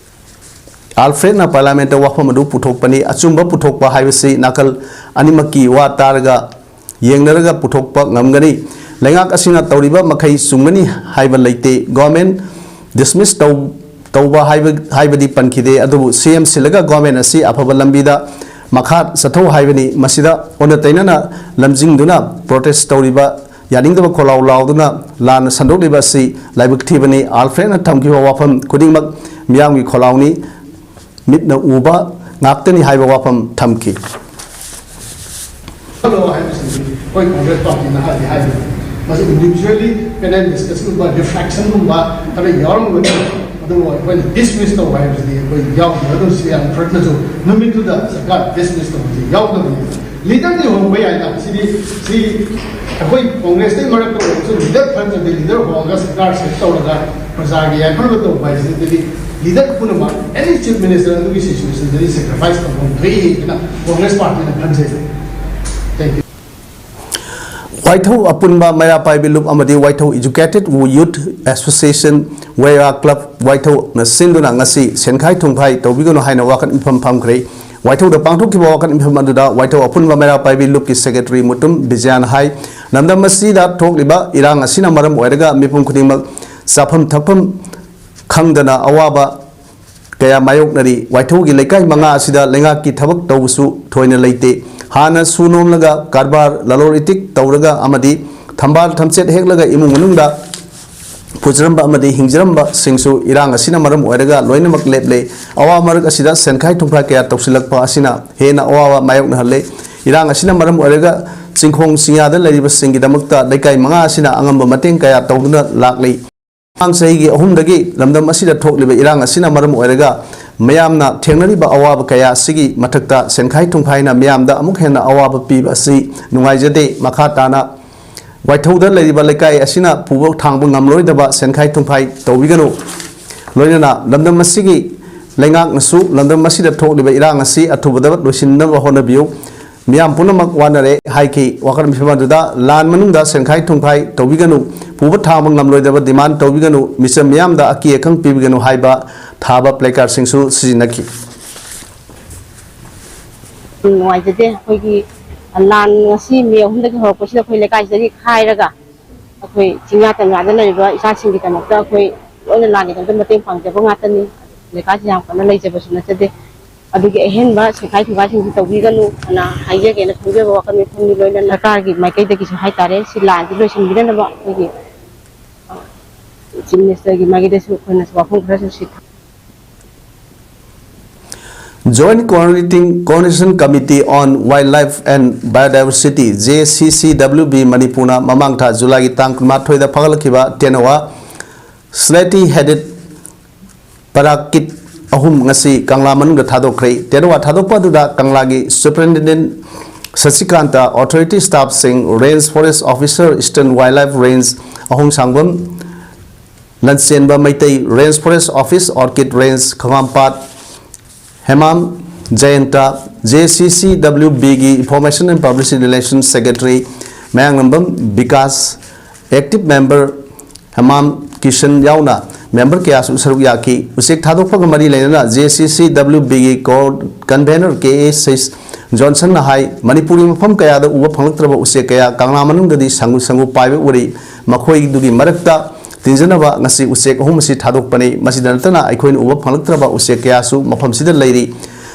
ꯑꯥꯜꯐ꯭ꯔꯦꯗꯅ ꯄꯥꯔꯂꯥꯃꯦꯟꯠꯇ ꯋꯥꯐꯝ ꯑꯗꯨ ꯄꯨꯊꯣꯛꯄꯅꯤ꯫ ꯑꯆꯨꯝꯕ ꯄꯨꯊꯣꯛꯄ ꯍꯥꯏꯕꯁꯤ ꯅꯥꯀꯜ ꯑꯅꯤꯃꯛꯀꯤ ꯋꯥ ꯇꯥꯔꯒ ꯌꯦꯡꯅꯔꯒ ꯄꯨꯊꯣꯛꯄ ꯉꯝꯒꯅꯤ꯫ ꯂꯩꯉꯥꯛ ꯑꯁꯤꯅ ꯇꯧꯔꯤꯕ ꯃꯈꯩ ꯆꯨꯝꯒꯅꯤ ꯍꯥꯏꯕ ꯂꯩꯇꯦ꯫ ꯒꯣꯔꯃꯦꯟ ꯗꯤꯁꯃꯤꯁ ꯇꯧ-, ꯇꯧꯕ ꯍꯥꯏꯕ, ꯍꯥꯏꯕꯗꯤ ꯄꯟꯈꯤꯗꯦ, ꯑꯗꯨꯕꯨ ꯁꯤ ꯑꯦꯝ ꯁꯤꯜꯂꯒ ꯒꯣꯔꯃꯦꯟ ꯑꯁꯤ ꯑꯐꯕ ꯂꯝꯕꯤꯗ ꯃꯈꯥ ꯆꯠꯊꯧ ꯍꯥꯏꯕꯅꯤ꯫ ꯃꯁꯤꯗ ꯑꯣꯟꯅ ꯇꯩꯅꯅ ꯂꯝꯖꯤꯡꯗꯨꯅ ꯄ꯭ꯔꯣꯇꯦꯁ ꯇꯧꯔꯤꯕ, ꯌꯥꯅꯤꯡꯗꯕ ꯈꯣꯜꯂꯥꯎ ꯂꯥꯎꯗꯨꯅ ꯂꯥꯟꯅ ꯁꯟꯗꯣꯛꯂꯤꯕ ꯑꯁꯤ ꯂꯥꯏꯕꯛ ꯊꯤꯕꯅꯤ꯫ ꯑꯥꯜꯐ꯭ꯔꯦꯗꯅ ꯊꯝꯈꯤꯕ ꯋꯥꯐꯝ ꯈꯨꯗꯤꯡꯃꯛ ꯃꯤꯌꯥꯝꯒꯤ ꯈꯣꯜꯂꯥꯎꯅꯤ, ꯃꯤꯠꯅ ꯎꯕ ꯉꯥꯛꯇꯅꯤ ꯍꯥꯏꯕ ꯋꯥꯐꯝ ꯊꯝꯈꯤ꯫ ꯍꯥꯏꯕꯁꯤꯡꯁꯤ ꯑꯩꯈꯣꯏ ꯀꯣꯡꯒ꯭ꯔꯦꯁ ꯄꯥꯔꯇꯤꯅ ꯍꯥꯏꯗꯤ ꯍꯥꯏꯔꯤꯕ ꯃꯁꯤ ꯏꯟꯗꯤꯕꯤꯖꯨꯋꯦꯜꯂꯤ ꯄꯦꯅꯦꯜ ꯗꯤꯁꯀꯁꯟꯒꯨꯝꯕ, ꯔꯤꯐ꯭ꯔꯦꯛꯁꯟꯒꯨꯝꯕ ꯈꯔ ꯌꯥꯎꯔꯝꯒꯅꯤ꯫ ꯑꯗꯨꯕꯨ ꯑꯩꯈꯣꯏꯅ ꯗꯤꯁꯃꯤꯁ ꯇꯧꯕ ꯍꯥꯏꯕꯁꯤꯗꯤ ꯑꯩꯈꯣꯏ ꯌꯥꯎꯗ꯭ꯔꯒꯁꯨ ꯌꯥꯝ ꯐꯔꯛꯅꯁꯨ ꯅꯨꯃꯤꯠꯇꯨꯗ ꯁꯔꯀꯥꯔ ꯗꯤꯁꯃꯤꯁ ꯇꯧꯕꯁꯤ ꯌꯥꯎꯗꯕꯅꯤ꯫ ꯂꯤꯗꯔꯗꯤ ꯍꯣꯡꯕ ꯌꯥꯏꯅ, ꯁꯤꯗꯤ, ꯁꯤ ꯑꯩꯈꯣꯏ ꯀꯣꯡꯒ꯭ꯔꯦꯁꯇꯩ ꯃꯔꯛꯇ ꯑꯣꯏꯔꯁꯨ ꯂꯤꯗꯔ ꯐꯠꯇ꯭ꯔꯗꯤ ꯂꯤꯗꯔ ꯍꯣꯡꯉꯒ ꯁꯔꯀꯥꯔ ꯁꯦꯠ ꯇꯧꯔꯒ ꯄ꯭ꯔꯖꯥꯒꯤ ꯌꯥꯏꯐꯅꯕ ꯇꯧꯕ ꯍꯥꯏꯁꯤꯗꯤ ꯂꯤꯗꯔ ꯄꯨꯝꯅꯃꯛ, ꯑꯦꯅꯤ ꯆꯤꯐ ꯃꯤꯅꯤꯁꯇꯔ ꯑꯗꯨꯒꯤ ꯁꯤꯆꯨꯋꯦꯁꯟꯗꯗꯤ ꯁꯦꯀ꯭ꯔꯤꯐꯥꯏꯁ ꯇꯧꯕ ꯊꯣꯛꯏ ꯍꯥꯏꯅ ꯀꯣꯡꯒ꯭ꯔꯦꯁ ꯄꯥꯔꯇꯤꯅ ꯈꯟꯖꯩ꯫ Thank you. ꯋꯥꯏꯊꯧ ꯑꯄꯨꯟꯕ ꯃꯩꯔꯥ ꯄꯥꯏꯕꯤ ꯂꯨꯞ ꯑꯃꯗꯤ ꯋꯥꯏꯊꯧ Educated Youth Association, ꯋꯦꯌꯥ ꯀ꯭ꯂꯕ ꯋꯥꯏꯊꯧꯅ ꯁꯤꯟꯗꯨꯅ ꯉꯁꯤ ꯁꯦꯟꯈꯥꯏ ꯊꯨꯝꯈꯥꯏ ꯇꯧꯕꯤꯒꯅꯨ ꯍꯥꯏꯅ ꯋꯥꯀꯠ ꯃꯤꯐꯝ ꯐꯝꯈ꯭ꯔꯦ꯫ ꯋꯥꯏꯊꯧꯗ ꯄꯥꯡꯊꯣꯛꯈꯤꯕ ꯋꯥꯀꯠ ꯃꯤꯐꯝ ꯑꯗꯨꯗ ꯋꯥꯏꯊꯧ ꯑꯄꯨꯟꯕ ꯃꯩꯔꯥ ꯄꯥꯏꯕꯤ ꯂꯨꯞꯀꯤ ꯁꯦꯀ꯭ꯔꯦꯇꯔꯤ ꯃꯨꯇꯨꯝ ꯕꯤꯖꯌꯥꯅ ꯍꯥꯏ, ꯂꯝꯗꯝ ꯑꯁꯤꯗ ꯊꯣꯛꯂꯤꯕ ꯏꯔꯥꯡ ꯑꯁꯤꯅ ꯃꯔꯝ ꯑꯣꯏꯔꯒ ꯃꯤꯄꯨꯝ ꯈꯨꯗꯤꯡꯃꯛ ꯆꯥꯐꯝ ꯊꯛꯐꯝ ꯈꯪꯗꯅ ꯑꯋꯥꯕ ꯀꯌꯥ ꯃꯥꯌꯣꯛꯅꯔꯤ꯫ ꯋꯥꯏꯊꯧꯒꯤ ꯂꯩꯀꯥꯏ ꯃꯉꯥ ꯑꯁꯤꯗ ꯂꯩꯉꯥꯛꯀꯤ ꯊꯕꯛ ꯇꯧꯕꯁꯨ ꯊꯣꯏꯅ ꯂꯩꯇꯦ꯫ ꯍꯥꯟꯅ ꯁꯨ ꯅꯣꯝꯂꯒ ꯀꯔꯕꯥꯔ ꯂꯂꯣꯟ ꯏꯇꯤꯛ ꯇꯧꯔꯒ ꯑꯃꯗꯤ ꯊꯝꯕꯥꯜ ꯊꯝꯆꯦꯠ ꯍꯦꯛꯂꯒ ꯏꯃꯨꯡ ꯃꯅꯨꯡꯗ ꯄꯨꯖꯔꯝꯕ ꯑꯃꯗꯤ ꯍꯤꯡꯖꯔꯝꯕꯁꯤꯡꯁꯨ ꯏꯔꯥꯡ ꯑꯁꯤꯅ ꯃꯔꯝ ꯑꯣꯏꯔꯒ ꯂꯣꯏꯅꯃꯛ ꯂꯦꯞꯂꯦ꯫ ꯑꯋꯥ ꯃꯔꯛ ꯑꯁꯤꯗ ꯁꯦꯟꯈꯥꯏ ꯊꯨꯝꯈꯥꯏ ꯀꯌꯥ ꯇꯧꯁꯤꯜꯂꯛꯄ ꯑꯁꯤꯅ ꯍꯦꯟꯅ ꯑꯋꯥꯕ ꯃꯥꯌꯣꯛꯅꯍꯜꯂꯦ꯫ ꯏꯔꯥꯡ ꯑꯁꯤꯅ ꯃꯔꯝ ꯑꯣꯏꯔꯒ ꯆꯤꯡꯈꯣꯡ ꯆꯤꯡꯌꯥꯗ ꯂꯩꯔꯤꯕꯁꯤꯡꯒꯤꯗꯃꯛꯇ ꯂꯩꯀꯥꯏ ꯃꯉꯥ ꯑꯁꯤꯅ ꯑꯉꯝꯕ ꯃꯇꯦꯡ ꯀꯌꯥ ꯇꯧꯗꯨꯅ ꯂꯥꯛꯂꯤ꯫ ꯃꯃꯥꯡ ꯆꯍꯤꯒꯤ ꯑꯍꯨꯝꯗꯒꯤ ꯂꯝꯗꯝ ꯑꯁꯤꯗ ꯊꯣꯛꯂꯤꯕ ꯏꯔꯥꯡ ꯑꯁꯤꯅ ꯃꯔꯝ ꯑꯣꯏꯔꯒ ꯃꯌꯥꯝꯅ ꯊꯦꯡꯅꯔꯤꯕ ꯑꯋꯥꯕ ꯀꯌꯥ ꯑꯁꯤꯒꯤ ꯃꯊꯛꯇ ꯁꯦꯟꯈꯥꯏ ꯊꯨꯝꯈꯥꯏꯅ ꯃꯤꯌꯥꯝꯗ ꯑꯃꯨꯛ ꯍꯦꯟꯅ ꯑꯋꯥꯕ ꯄꯤꯕ ꯑꯁꯤ ꯅꯨꯡꯉꯥꯏꯖꯗꯦ꯫ ꯃꯈꯥ ꯇꯥꯅ ꯋꯥꯏꯊꯧꯗ ꯂꯩꯔꯤꯕ ꯂꯩꯀꯥꯏ ꯑꯁꯤꯅ ꯄꯨꯕ ꯊꯥꯡꯕ ꯉꯝꯂꯣꯏꯗꯕ ꯁꯦꯟꯈꯥꯏ ꯊꯨꯝꯈꯥꯏ ꯇꯧꯕꯤꯒꯅꯨ꯫ ꯂꯣꯏꯅꯅ ꯂꯝꯗꯝ ꯑꯁꯤꯒꯤ ꯂꯩꯉꯥꯛꯅꯁꯨ ꯂꯝꯗꯝ ꯑꯁꯤꯗ ꯊꯣꯛꯂꯤꯕ ꯏꯔꯥꯡ ꯑꯁꯤ ꯑꯊꯨꯕꯗ ꯂꯣꯏꯁꯤꯟꯅꯕ ꯍꯣꯠꯅꯕꯤꯌꯨ꯫ ꯃꯤꯌꯥꯝ ꯄꯨꯝꯅꯃꯛ ꯋꯥꯅꯔꯦ ꯍꯥꯏꯈꯤ꯫ ꯋꯥꯀꯠ ꯃꯤꯐꯝ ꯑꯗꯨꯗ ꯂꯥꯟ ꯃꯅꯨꯡꯗ ꯁꯦꯟꯈꯥꯏ ꯊꯨꯝꯈꯥꯏ ꯇꯧꯕꯤꯒꯅꯨ, ꯄꯨꯕ ꯊꯥꯡꯕ ꯉꯝꯂꯣꯏꯗꯕ demand ꯇꯧꯕꯤꯒꯅꯨ, ꯃꯤꯆꯝ ꯃꯤꯌꯥꯝꯗ ꯑꯀꯤ ꯑꯈꯪ ꯄꯤꯕꯤꯒꯅꯨ ꯍꯥꯏꯕ ꯊꯥꯕ placard ꯁꯤꯡꯁꯨ ꯁꯤꯖꯤꯟꯅꯈꯤ꯫ ꯅꯨꯡꯉꯥꯏꯖꯗꯦ꯫ ꯑꯩꯈꯣꯏꯒꯤ ꯂꯥꯟ ꯉꯁꯤ ꯃꯦ ꯑꯍꯨꯝꯗꯒꯤ ꯍꯧꯔꯛꯄꯁꯤꯗ ꯑꯩꯈꯣꯏ ꯂꯩꯀꯥꯏꯁꯤꯗꯒꯤ ꯈꯥꯏꯔꯒ ꯑꯩꯈꯣꯏ ꯆꯤꯡꯌꯥ ꯇꯝꯌꯥꯗ ꯂꯩꯔꯤꯕ ꯏꯆꯥꯁꯤꯡꯒꯤꯗꯃꯛꯇ ꯑꯩꯈꯣꯏ ꯂꯣꯏꯅ ꯂꯥꯟꯒꯤꯗꯃꯛꯇ ꯃꯇꯦꯡ ꯄꯥꯡꯖꯕ ꯉꯥꯛꯇꯅꯤ꯫ ꯂꯩꯀꯥꯏꯁꯤ ꯌꯥꯝ ꯀꯟꯅ ꯂꯩꯖꯕꯁꯨ ꯅꯠꯆꯗꯦ꯫ ꯑꯗꯨꯒꯤ ꯑꯍꯦꯟꯕ ꯁꯦꯟꯈꯥꯏ ꯊꯨꯝꯈꯥꯏꯁꯤꯡꯁꯤ ꯇꯧꯕꯤꯒꯅꯨ ꯑꯅ ꯍꯥꯏꯖꯒꯦꯅ ꯈꯟꯖꯕ ꯋꯥꯈꯜ ꯃꯤꯐꯝꯒꯤ ꯂꯣꯏꯅꯅ ꯁꯔꯀꯥꯔꯒꯤ ꯃꯥꯏꯀꯩꯗꯒꯤꯁꯨ ꯍꯥꯏꯇꯥꯔꯦ, ꯁꯤ ꯂꯥꯟꯁꯤ ꯂꯣꯏꯁꯤꯟꯕꯤꯅꯅꯕ ꯑꯩꯈꯣꯏꯒꯤ ꯆꯤꯐ ꯃꯤꯅꯤꯁꯇꯔꯒꯤ ꯃꯥꯏꯀꯩꯗꯁꯨ ꯑꯩꯈꯣꯏꯅꯁꯨ ꯋꯥꯐꯝ ꯈꯔꯁꯨ ꯁꯤ Joint Coordinating, Coordination Committee on Wildlife and Biodiversity, J C C W B, ꯃꯅꯤꯄꯨꯔꯅ ꯃꯃꯥꯡ ꯊꯥ ꯖꯨꯂꯥꯏꯒꯤ ꯇꯥꯡ ꯀꯨꯟꯃꯥꯊꯣꯏꯗ ꯐꯒꯠꯂꯛꯈꯤꯕ ꯇꯦꯅꯋꯥ, slaty headed parakeet ꯑꯍꯨꯝ ꯉꯁꯤ ꯀꯪꯂꯥ ꯃꯅꯨꯡꯗ ꯊꯥꯗꯣꯛꯈ꯭ꯔꯦ꯫ ꯇꯦꯅꯋꯥ ꯊꯥꯗꯣꯛꯄ ꯑꯗꯨꯗ ꯀꯪꯂꯥꯒꯤ Superintendent ꯁꯁꯤꯀꯥꯟꯇ, authority staff ꯁꯤꯡ, Range Forest Officer, Eastern Wildlife Range, ꯑꯍꯣꯡꯁꯥꯡꯕꯝ ꯂꯟꯆꯦꯟꯕ Meitei, Range Forest Office, Orchid Range, ꯈꯣꯡꯉꯥꯝꯄꯥꯠ Hemam ꯖꯌꯟꯇ, J C C W B ꯒꯤ Information and Publicity Relations Secretary Mayanglambam Vikas, active member Hemam Kisan ꯌꯥꯎꯅ member ꯀꯌꯥꯁꯨ ꯁꯔꯨꯛ ꯌꯥꯈꯤ꯫ ꯎꯆꯦꯛ ꯊꯥꯗꯣꯛꯄꯒ ꯃꯔꯤ ꯂꯩꯅꯅ J C C W B ꯒꯤ core convener K A ꯁꯩꯁ ꯖꯣꯟꯁꯟꯅ ꯍꯥꯏ, ꯃꯅꯤꯄꯨꯔꯒꯤ ꯃꯐꯝ ꯀꯌꯥꯗ ꯎꯕ ꯐꯪꯂꯛꯇ꯭ꯔꯕ ꯎꯆꯦꯛ ꯀꯌꯥ ꯀꯪꯂꯥ ꯃꯅꯨꯡꯗꯗꯤ ꯁꯪꯒꯨ ꯁꯪꯒꯨ ꯄꯥꯏꯕ ꯎꯔꯤ꯫ ꯃꯈꯣꯏꯗꯨꯒꯤ ꯃꯔꯛꯇ ꯇꯤꯟꯖꯅꯕ ꯉꯁꯤ ꯎꯆꯦꯛ ꯑꯍꯨꯝ ꯑꯁꯤ ꯊꯥꯗꯣꯛꯄꯅꯤ꯫ ꯃꯁꯤꯗ ꯅꯠꯇꯅ ꯑꯩꯈꯣꯏꯅ ꯎꯕ ꯐꯪꯂꯛꯇ꯭ꯔꯕ ꯎꯆꯦꯛ ꯀꯌꯥꯁꯨ ꯃꯐꯝꯁꯤꯗ ꯂꯩꯔꯤ꯫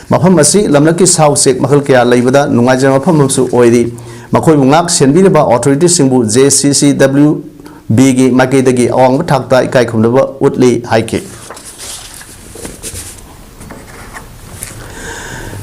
ꯃꯐꯝ ꯑꯁꯤ ꯂꯝꯂꯛꯀꯤ ꯁꯥ ꯎꯆꯦꯛ ꯃꯈꯜ ꯀꯌꯥ ꯂꯩꯕꯗ ꯅꯨꯡꯉꯥꯏꯖꯕ ꯃꯐꯝ ꯑꯃꯁꯨ ꯑꯣꯏꯔꯤ꯫ ꯃꯈꯣꯏꯕꯨ ꯉꯥꯛ ꯁꯦꯟꯕꯤꯅꯕ authority ꯁꯤꯡꯕꯨ J C C W B ꯒꯤ ꯃꯥꯏꯀꯩꯗꯒꯤ ꯑꯋꯥꯡꯕ ꯊꯥꯛꯇ ꯏꯀꯥꯏ ꯈꯨꯝꯅꯕ ꯎꯠꯂꯤ ꯍꯥꯏꯈꯤ꯫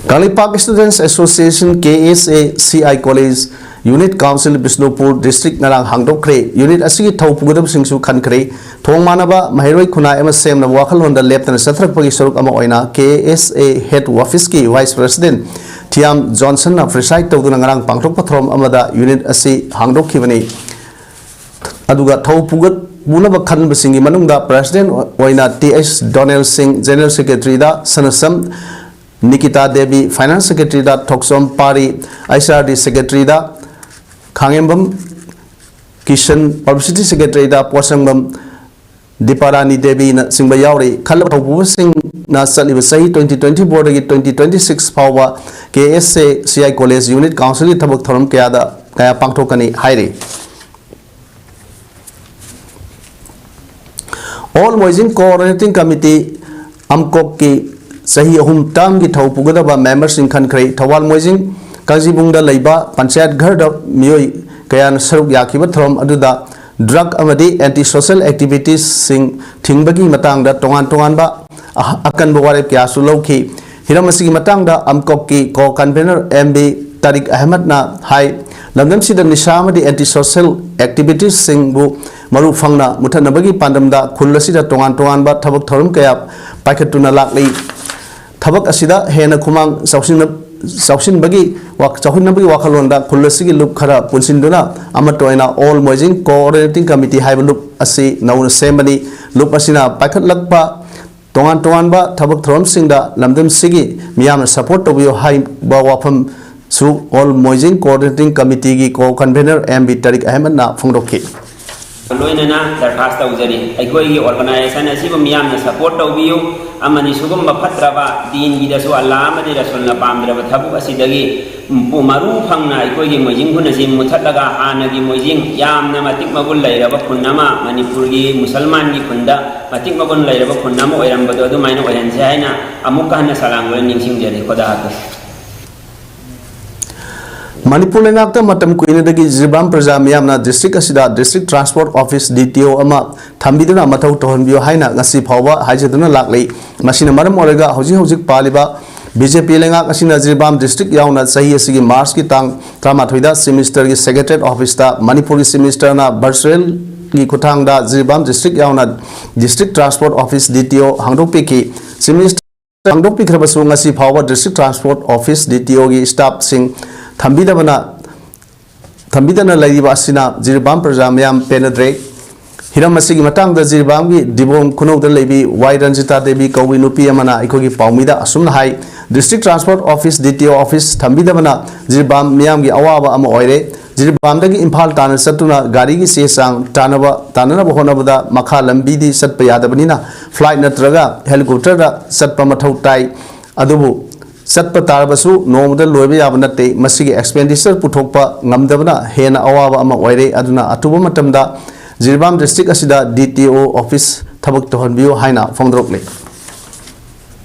Kangleipak Students Association, K S A C I College Unit Council, Bishnupur district ꯉꯔꯥꯡ ꯍꯥꯡꯗꯣꯛꯈ꯭ꯔꯦ꯫ Unit ꯑꯁꯤꯒꯤ ꯊꯧ ꯄꯨꯒꯗꯕꯁꯤꯡꯁꯨ ꯈꯟꯈ꯭ꯔꯦ꯫ ꯊꯣꯡ ꯃꯥꯟꯅꯕ ꯃꯍꯩꯔꯣꯏ ꯈꯨꯟꯅꯥꯏ ꯑꯃ ꯁꯦꯝꯅꯕ ꯋꯥꯈꯜꯂꯣꯟꯗ ꯂꯦꯞꯇꯅ ꯆꯠꯊꯔꯛꯄꯒꯤ ꯁꯔꯨꯛ ꯑꯃ ꯑꯣꯏꯅ K S A head office ꯀꯤ vice president ꯊꯤꯌꯥꯝ ꯖꯣꯟꯁꯟꯅ preside ꯇꯧꯗꯨꯅ ꯉꯔꯥꯡ ꯄꯥꯡꯊꯣꯛꯄ ꯊꯧꯔꯝ ꯑꯃꯗ unit ꯑꯁꯤ ꯍꯥꯡꯗꯣꯛꯈꯤꯕꯅꯤ꯫ ꯑꯗꯨꯒ ꯊꯧ ꯄꯨꯒꯠ-, ꯄꯨꯅꯕ ꯈꯟꯕꯁꯤꯡꯒꯤ ꯃꯅꯨꯡꯗ President ꯑꯣꯏꯅ T H Donald Singh, General Secretary ꯗ ꯁꯅꯁꯝ ꯅꯤꯀꯤꯇꯥ ꯗꯦꯕꯤ, Finance Secretary ꯗ ꯊꯣꯛꯆꯣꯝ ꯄꯥꯔꯤ, H R D Secretary ꯗ ꯈꯥꯉꯦꯝꯕꯝ ꯀꯤꯁꯟ, Publicity Secretary ꯗ ꯄꯣꯠꯁꯪꯕꯝ ꯗꯤꯄꯥꯔꯥꯅꯤ ꯗꯦꯕꯤꯅꯆꯤꯡꯕ ꯌꯥꯎꯔꯤ꯫ ꯈꯜꯂꯕ ꯊꯧꯄꯨꯕꯁꯤꯡꯅ ꯆꯠꯂꯤꯕ ꯆꯍꯤ twenty twenty-four ꯗꯒꯤ twenty twenty-six ꯐꯥꯎꯕ K S A C I College Unit Council ꯒꯤ ꯊꯕꯛ ꯊꯧꯔꯝ ꯀꯌꯥꯗ, ꯀꯌꯥ ꯄꯥꯡꯊꯣꯛꯀꯅꯤ ꯍꯥꯏꯔꯤ꯫ All ꯃꯣꯏꯖꯤꯡ Coordinating Committee, ꯑꯝꯀꯣꯛꯀꯤ ꯆꯍꯤ ꯑꯍꯨꯝ term ꯒꯤ ꯊꯧ ꯄꯨꯒꯗꯕ member ꯁꯤꯡ ꯈꯟꯈ꯭ꯔꯦ꯫ ꯊꯧꯕꯥꯜ ꯃꯣꯏꯖꯤꯡ ꯀꯥꯡꯖꯤꯕꯨꯡꯗ ꯂꯩꯕ ꯄꯟꯆꯥꯌꯠ ꯘꯔꯗ ꯃꯤꯑꯣꯏ ꯀꯌꯥꯅ ꯁꯔꯨꯛ ꯌꯥꯈꯤꯕ ꯊꯧꯔꯝ ꯑꯗꯨꯗ drug ꯑꯃꯗꯤ anti social activities ꯁꯤꯡ ꯊꯤꯡꯕꯒꯤ ꯃꯇꯥꯡꯗ ꯇꯣꯉꯥꯟ ꯇꯣꯉꯥꯟꯕ ꯑ-, ꯑꯀꯟꯕ ꯋꯥꯔꯦꯞ ꯀꯌꯥꯁꯨ ꯂꯧꯈꯤ꯫ ꯍꯤꯔꯝ ꯑꯁꯤꯒꯤ ꯃꯇꯥꯡꯗ ꯑꯝꯀꯣꯛꯀꯤ co-convener M B ꯇꯥꯔꯤꯛ ꯑꯍꯃꯗꯅ ꯍꯥꯏ, ꯂꯝꯗꯝꯁꯤꯗ ꯅꯤꯁꯥ ꯑꯃꯗꯤ anti social activities ꯁꯤꯡꯕꯨ ꯃꯔꯨ ꯐꯪꯅ ꯃꯨꯊꯠꯅꯕꯒꯤ ꯄꯥꯟꯗꯝꯗ ꯈꯨꯜ ꯑꯁꯤꯗ ꯇꯣꯉꯥꯟ ꯇꯣꯉꯥꯟꯕ ꯊꯕꯛ ꯊꯧꯔꯝ ꯀꯌꯥ ꯄꯥꯏꯈꯠꯇꯨꯅ ꯂꯥꯛꯂꯤ꯫ ꯊꯕꯛ ꯑꯁꯤꯗ ꯍꯦꯟꯅ ꯈꯨꯃꯥꯡ ꯆꯥꯎꯁꯤꯟꯅ-, ꯆꯥꯎꯁꯤꯟꯕꯒꯤ ꯋꯥ-, ꯆꯥꯎꯍꯟꯅꯕꯒꯤ ꯋꯥꯈꯜꯂꯣꯟꯗ ꯈꯨꯜ ꯑꯁꯤꯒꯤ ꯂꯨꯞ ꯈꯔ ꯄꯨꯟꯁꯤꯟꯗꯨꯅ ꯑꯃꯠꯇ ꯑꯣꯏꯅ All ꯃꯣꯏꯖꯤꯡ Coordinating Committee ꯍꯥꯏꯕ ꯂꯨꯞ ꯑꯁꯤ ꯅꯧꯅ ꯁꯦꯝꯕꯅꯤ꯫ ꯂꯨꯞ ꯑꯁꯤꯅ ꯄꯥꯏꯈꯠꯂꯛꯄ ꯇꯣꯉꯥꯟ ꯇꯣꯉꯥꯟꯕ ꯊꯕꯛ ꯊꯧꯔꯝꯁꯤꯡꯗ ꯂꯝꯗꯝꯁꯤꯒꯤ ꯃꯤꯌꯥꯝꯅ support ꯇꯧꯕꯤꯌꯨ ꯍꯥꯏꯕ ꯋꯥꯐꯝꯁꯨ All ꯃꯣꯏꯖꯤꯡ Coordinating Committee ꯒꯤ co-convener M B ꯇꯥꯔꯤꯛ ꯑꯍꯃꯗꯅ ꯐꯣꯡꯗꯣꯛꯈꯤ꯫ ꯂꯣꯏꯅꯅ ꯗꯔꯈꯥꯁ ꯇꯧꯖꯔꯤ꯫ ꯑꯩꯈꯣꯏꯒꯤ organization ꯑꯁꯤꯕꯨ ꯃꯤꯌꯥꯝꯅ support ꯇꯧꯕꯤꯌꯨ ꯑꯃꯗꯤ ꯁꯤꯒꯨꯝꯕ ꯐꯠꯇ꯭ꯔꯕ ꯗꯤꯟꯒꯤꯗꯁꯨ ꯑꯜꯂꯥ ꯑꯃꯗꯤ ꯔꯁꯨꯜꯅ ꯄꯥꯝꯗ꯭ꯔꯕ ꯊꯕꯛ ꯑꯁꯤꯗꯒꯤ ꯃꯄꯨ ꯃꯔꯨ ꯐꯪꯅ ꯑꯩꯈꯣꯏꯒꯤ ꯃꯣꯏꯖꯤꯡ ꯈꯨꯟ ꯑꯁꯤ ꯃꯨꯊꯠꯂꯒ ꯍꯥꯟꯅꯒꯤ ꯃꯣꯏꯖꯤꯡ ꯌꯥꯝꯅ ꯃꯇꯤꯛ ꯃꯒꯨꯟ ꯂꯩꯔꯕ ꯈꯨꯟ ꯑꯃ, ꯃꯅꯤꯄꯨꯔꯒꯤ ꯃꯨꯁꯜꯃꯥꯟꯒꯤ ꯈꯨꯟꯗ ꯃꯇꯤꯛ ꯃꯒꯨꯟ ꯂꯩꯔꯕ ꯈꯨꯟ ꯑꯃ ꯑꯣꯏꯔꯝꯕꯗꯣ ꯑꯗꯨꯃꯥꯏꯅ ꯑꯣꯏꯍꯟꯁꯦ ꯍꯥꯏꯅ ꯑꯃꯨꯛꯀ ꯍꯟꯅ ꯁꯂꯥꯝ ꯂꯣꯏꯅ ꯅꯤꯡꯁꯤꯡꯖꯔꯤ꯫ ꯈꯨꯗꯥ ꯍꯥꯐꯤꯖ꯫ ꯃꯅꯤꯄꯨꯔ ꯂꯩꯉꯥꯛꯇ ꯃꯇꯝ ꯀꯨꯏꯅꯗꯒꯤ ꯖꯤꯔꯤꯕꯥꯝ ꯄ꯭ꯔꯖꯥ ꯃꯤꯌꯥꯝꯅ district ꯑꯁꯤꯗ District Transport Office D T O ꯑꯃ ꯊꯝꯕꯤꯗꯨꯅ ꯃꯊꯧ ꯇꯧꯍꯟꯕꯤꯌꯨ ꯍꯥꯏꯅ ꯉꯁꯤ ꯐꯥꯎꯕ ꯍꯥꯏꯖꯗꯨꯅ ꯂꯥꯛꯂꯤ꯫ ꯃꯁꯤꯅ ꯃꯔꯝ ꯑꯣꯏꯔꯒ ꯍꯧꯖꯤꯛ ꯍꯧꯖꯤꯛ ꯄꯥꯜꯂꯤꯕ B J P ꯂꯩꯉꯥꯛ ꯑꯁꯤꯅ ꯖꯤꯔꯤꯕꯥꯝ district ꯌꯥꯎꯅ ꯆꯍꯤ ꯑꯁꯤꯒꯤ March ꯀꯤ ꯇꯥꯡ ꯇꯔꯥꯃꯥꯊꯣꯏꯗ Chief Minister ꯒꯤ Secretariat Office ꯇ ꯃꯅꯤꯄꯨꯔꯒꯤ Chief Minister ꯅ virtual ꯒꯤ ꯈꯨꯠꯊꯥꯡꯗ ꯖꯤꯔꯤꯕꯥꯝ district ꯌꯥꯎꯅ District Transport Office D T O ꯍꯥꯡꯗꯣꯛꯄꯤꯈꯤ꯫ Chief Minister ꯍꯥꯡꯗꯣꯛꯄꯤꯈ꯭ꯔꯕꯁꯨ ꯉꯁꯤ ꯐꯥꯎꯕ District Transport Office D T O ꯒꯤ staff ꯁꯤꯡ ꯊꯝꯕꯤꯗꯕꯅ, ꯊꯝꯕꯤꯗꯅ ꯂꯩꯔꯤꯕ ꯑꯁꯤꯅ ꯖꯤꯔꯤꯕꯥꯝ ꯄ꯭ꯔꯖꯥ ꯃꯤꯌꯥꯝ ꯄꯦꯟꯅꯗ꯭ꯔꯦ꯫ ꯍꯤꯔꯝ ꯑꯁꯤꯒꯤ ꯃꯇꯥꯡꯗ ꯖꯤꯔꯤꯕꯥꯝꯒꯤ ꯗꯤꯕꯣꯡ ꯈꯨꯅꯧꯗ ꯂꯩꯕꯤ ꯋꯥꯏ ꯔꯟꯖꯤꯇꯥ ꯗꯦꯕꯤ ꯀꯧꯕꯤ ꯅꯨꯄꯤ ꯑꯃꯅ ꯑꯩꯈꯣꯏꯒꯤ ꯄꯥꯎꯃꯤꯗ ꯑꯁꯨꯝꯅ ꯍꯥꯏ, District Transport Office, D T O Office ꯊꯝꯕꯤꯗꯕꯅ Jiribam ꯃꯤꯌꯥꯝꯒꯤ ꯑꯋꯥꯕ ꯑꯃ ꯑꯣꯏꯔꯦ꯫ ꯖꯤꯔꯤꯕꯥꯝꯗꯒꯤ ꯏꯝꯐꯥꯜ ꯇꯥꯟꯅ ꯆꯠꯇꯨꯅ ꯒꯥꯔꯤꯒꯤ ꯆꯦ ꯆꯥꯡ ꯇꯥꯟꯅꯕ, ꯇꯥꯟꯅꯅꯕ ꯍꯣꯠꯅꯕꯗ ꯃꯈꯥ ꯂꯝꯕꯤꯗꯤ ꯆꯠꯄ ꯌꯥꯗꯕꯅꯤꯅ flight ꯅꯠꯇ꯭ꯔꯒ helicopter ꯗ ꯆꯠꯄ ꯃꯊꯧ ꯇꯥꯏ꯫ ꯑꯗꯨꯕꯨ ꯆꯠꯄ ꯇꯥꯔꯕꯁꯨ ꯅꯣꯡꯃꯗ ꯂꯣꯏꯕ ꯌꯥꯕ ꯅꯠꯇꯦ꯫ ꯃꯁꯤꯒꯤ expenditure ꯄꯨꯊꯣꯛꯄ ꯉꯝꯗꯕꯅ ꯍꯦꯟꯅ ꯑꯋꯥꯕ ꯑꯃ ꯑꯣꯏꯔꯦ꯫ ꯑꯗꯨꯅ ꯑꯊꯨꯕ ꯃꯇꯝꯗ ꯖꯤꯔꯤꯕꯥꯝ district ꯑꯁꯤꯗ D T O office ꯊꯕꯛ ꯇꯧꯍꯟꯕꯤꯌꯨ ꯍꯥꯏꯅ ꯐꯣꯡꯗꯣꯔꯛꯂꯤ꯫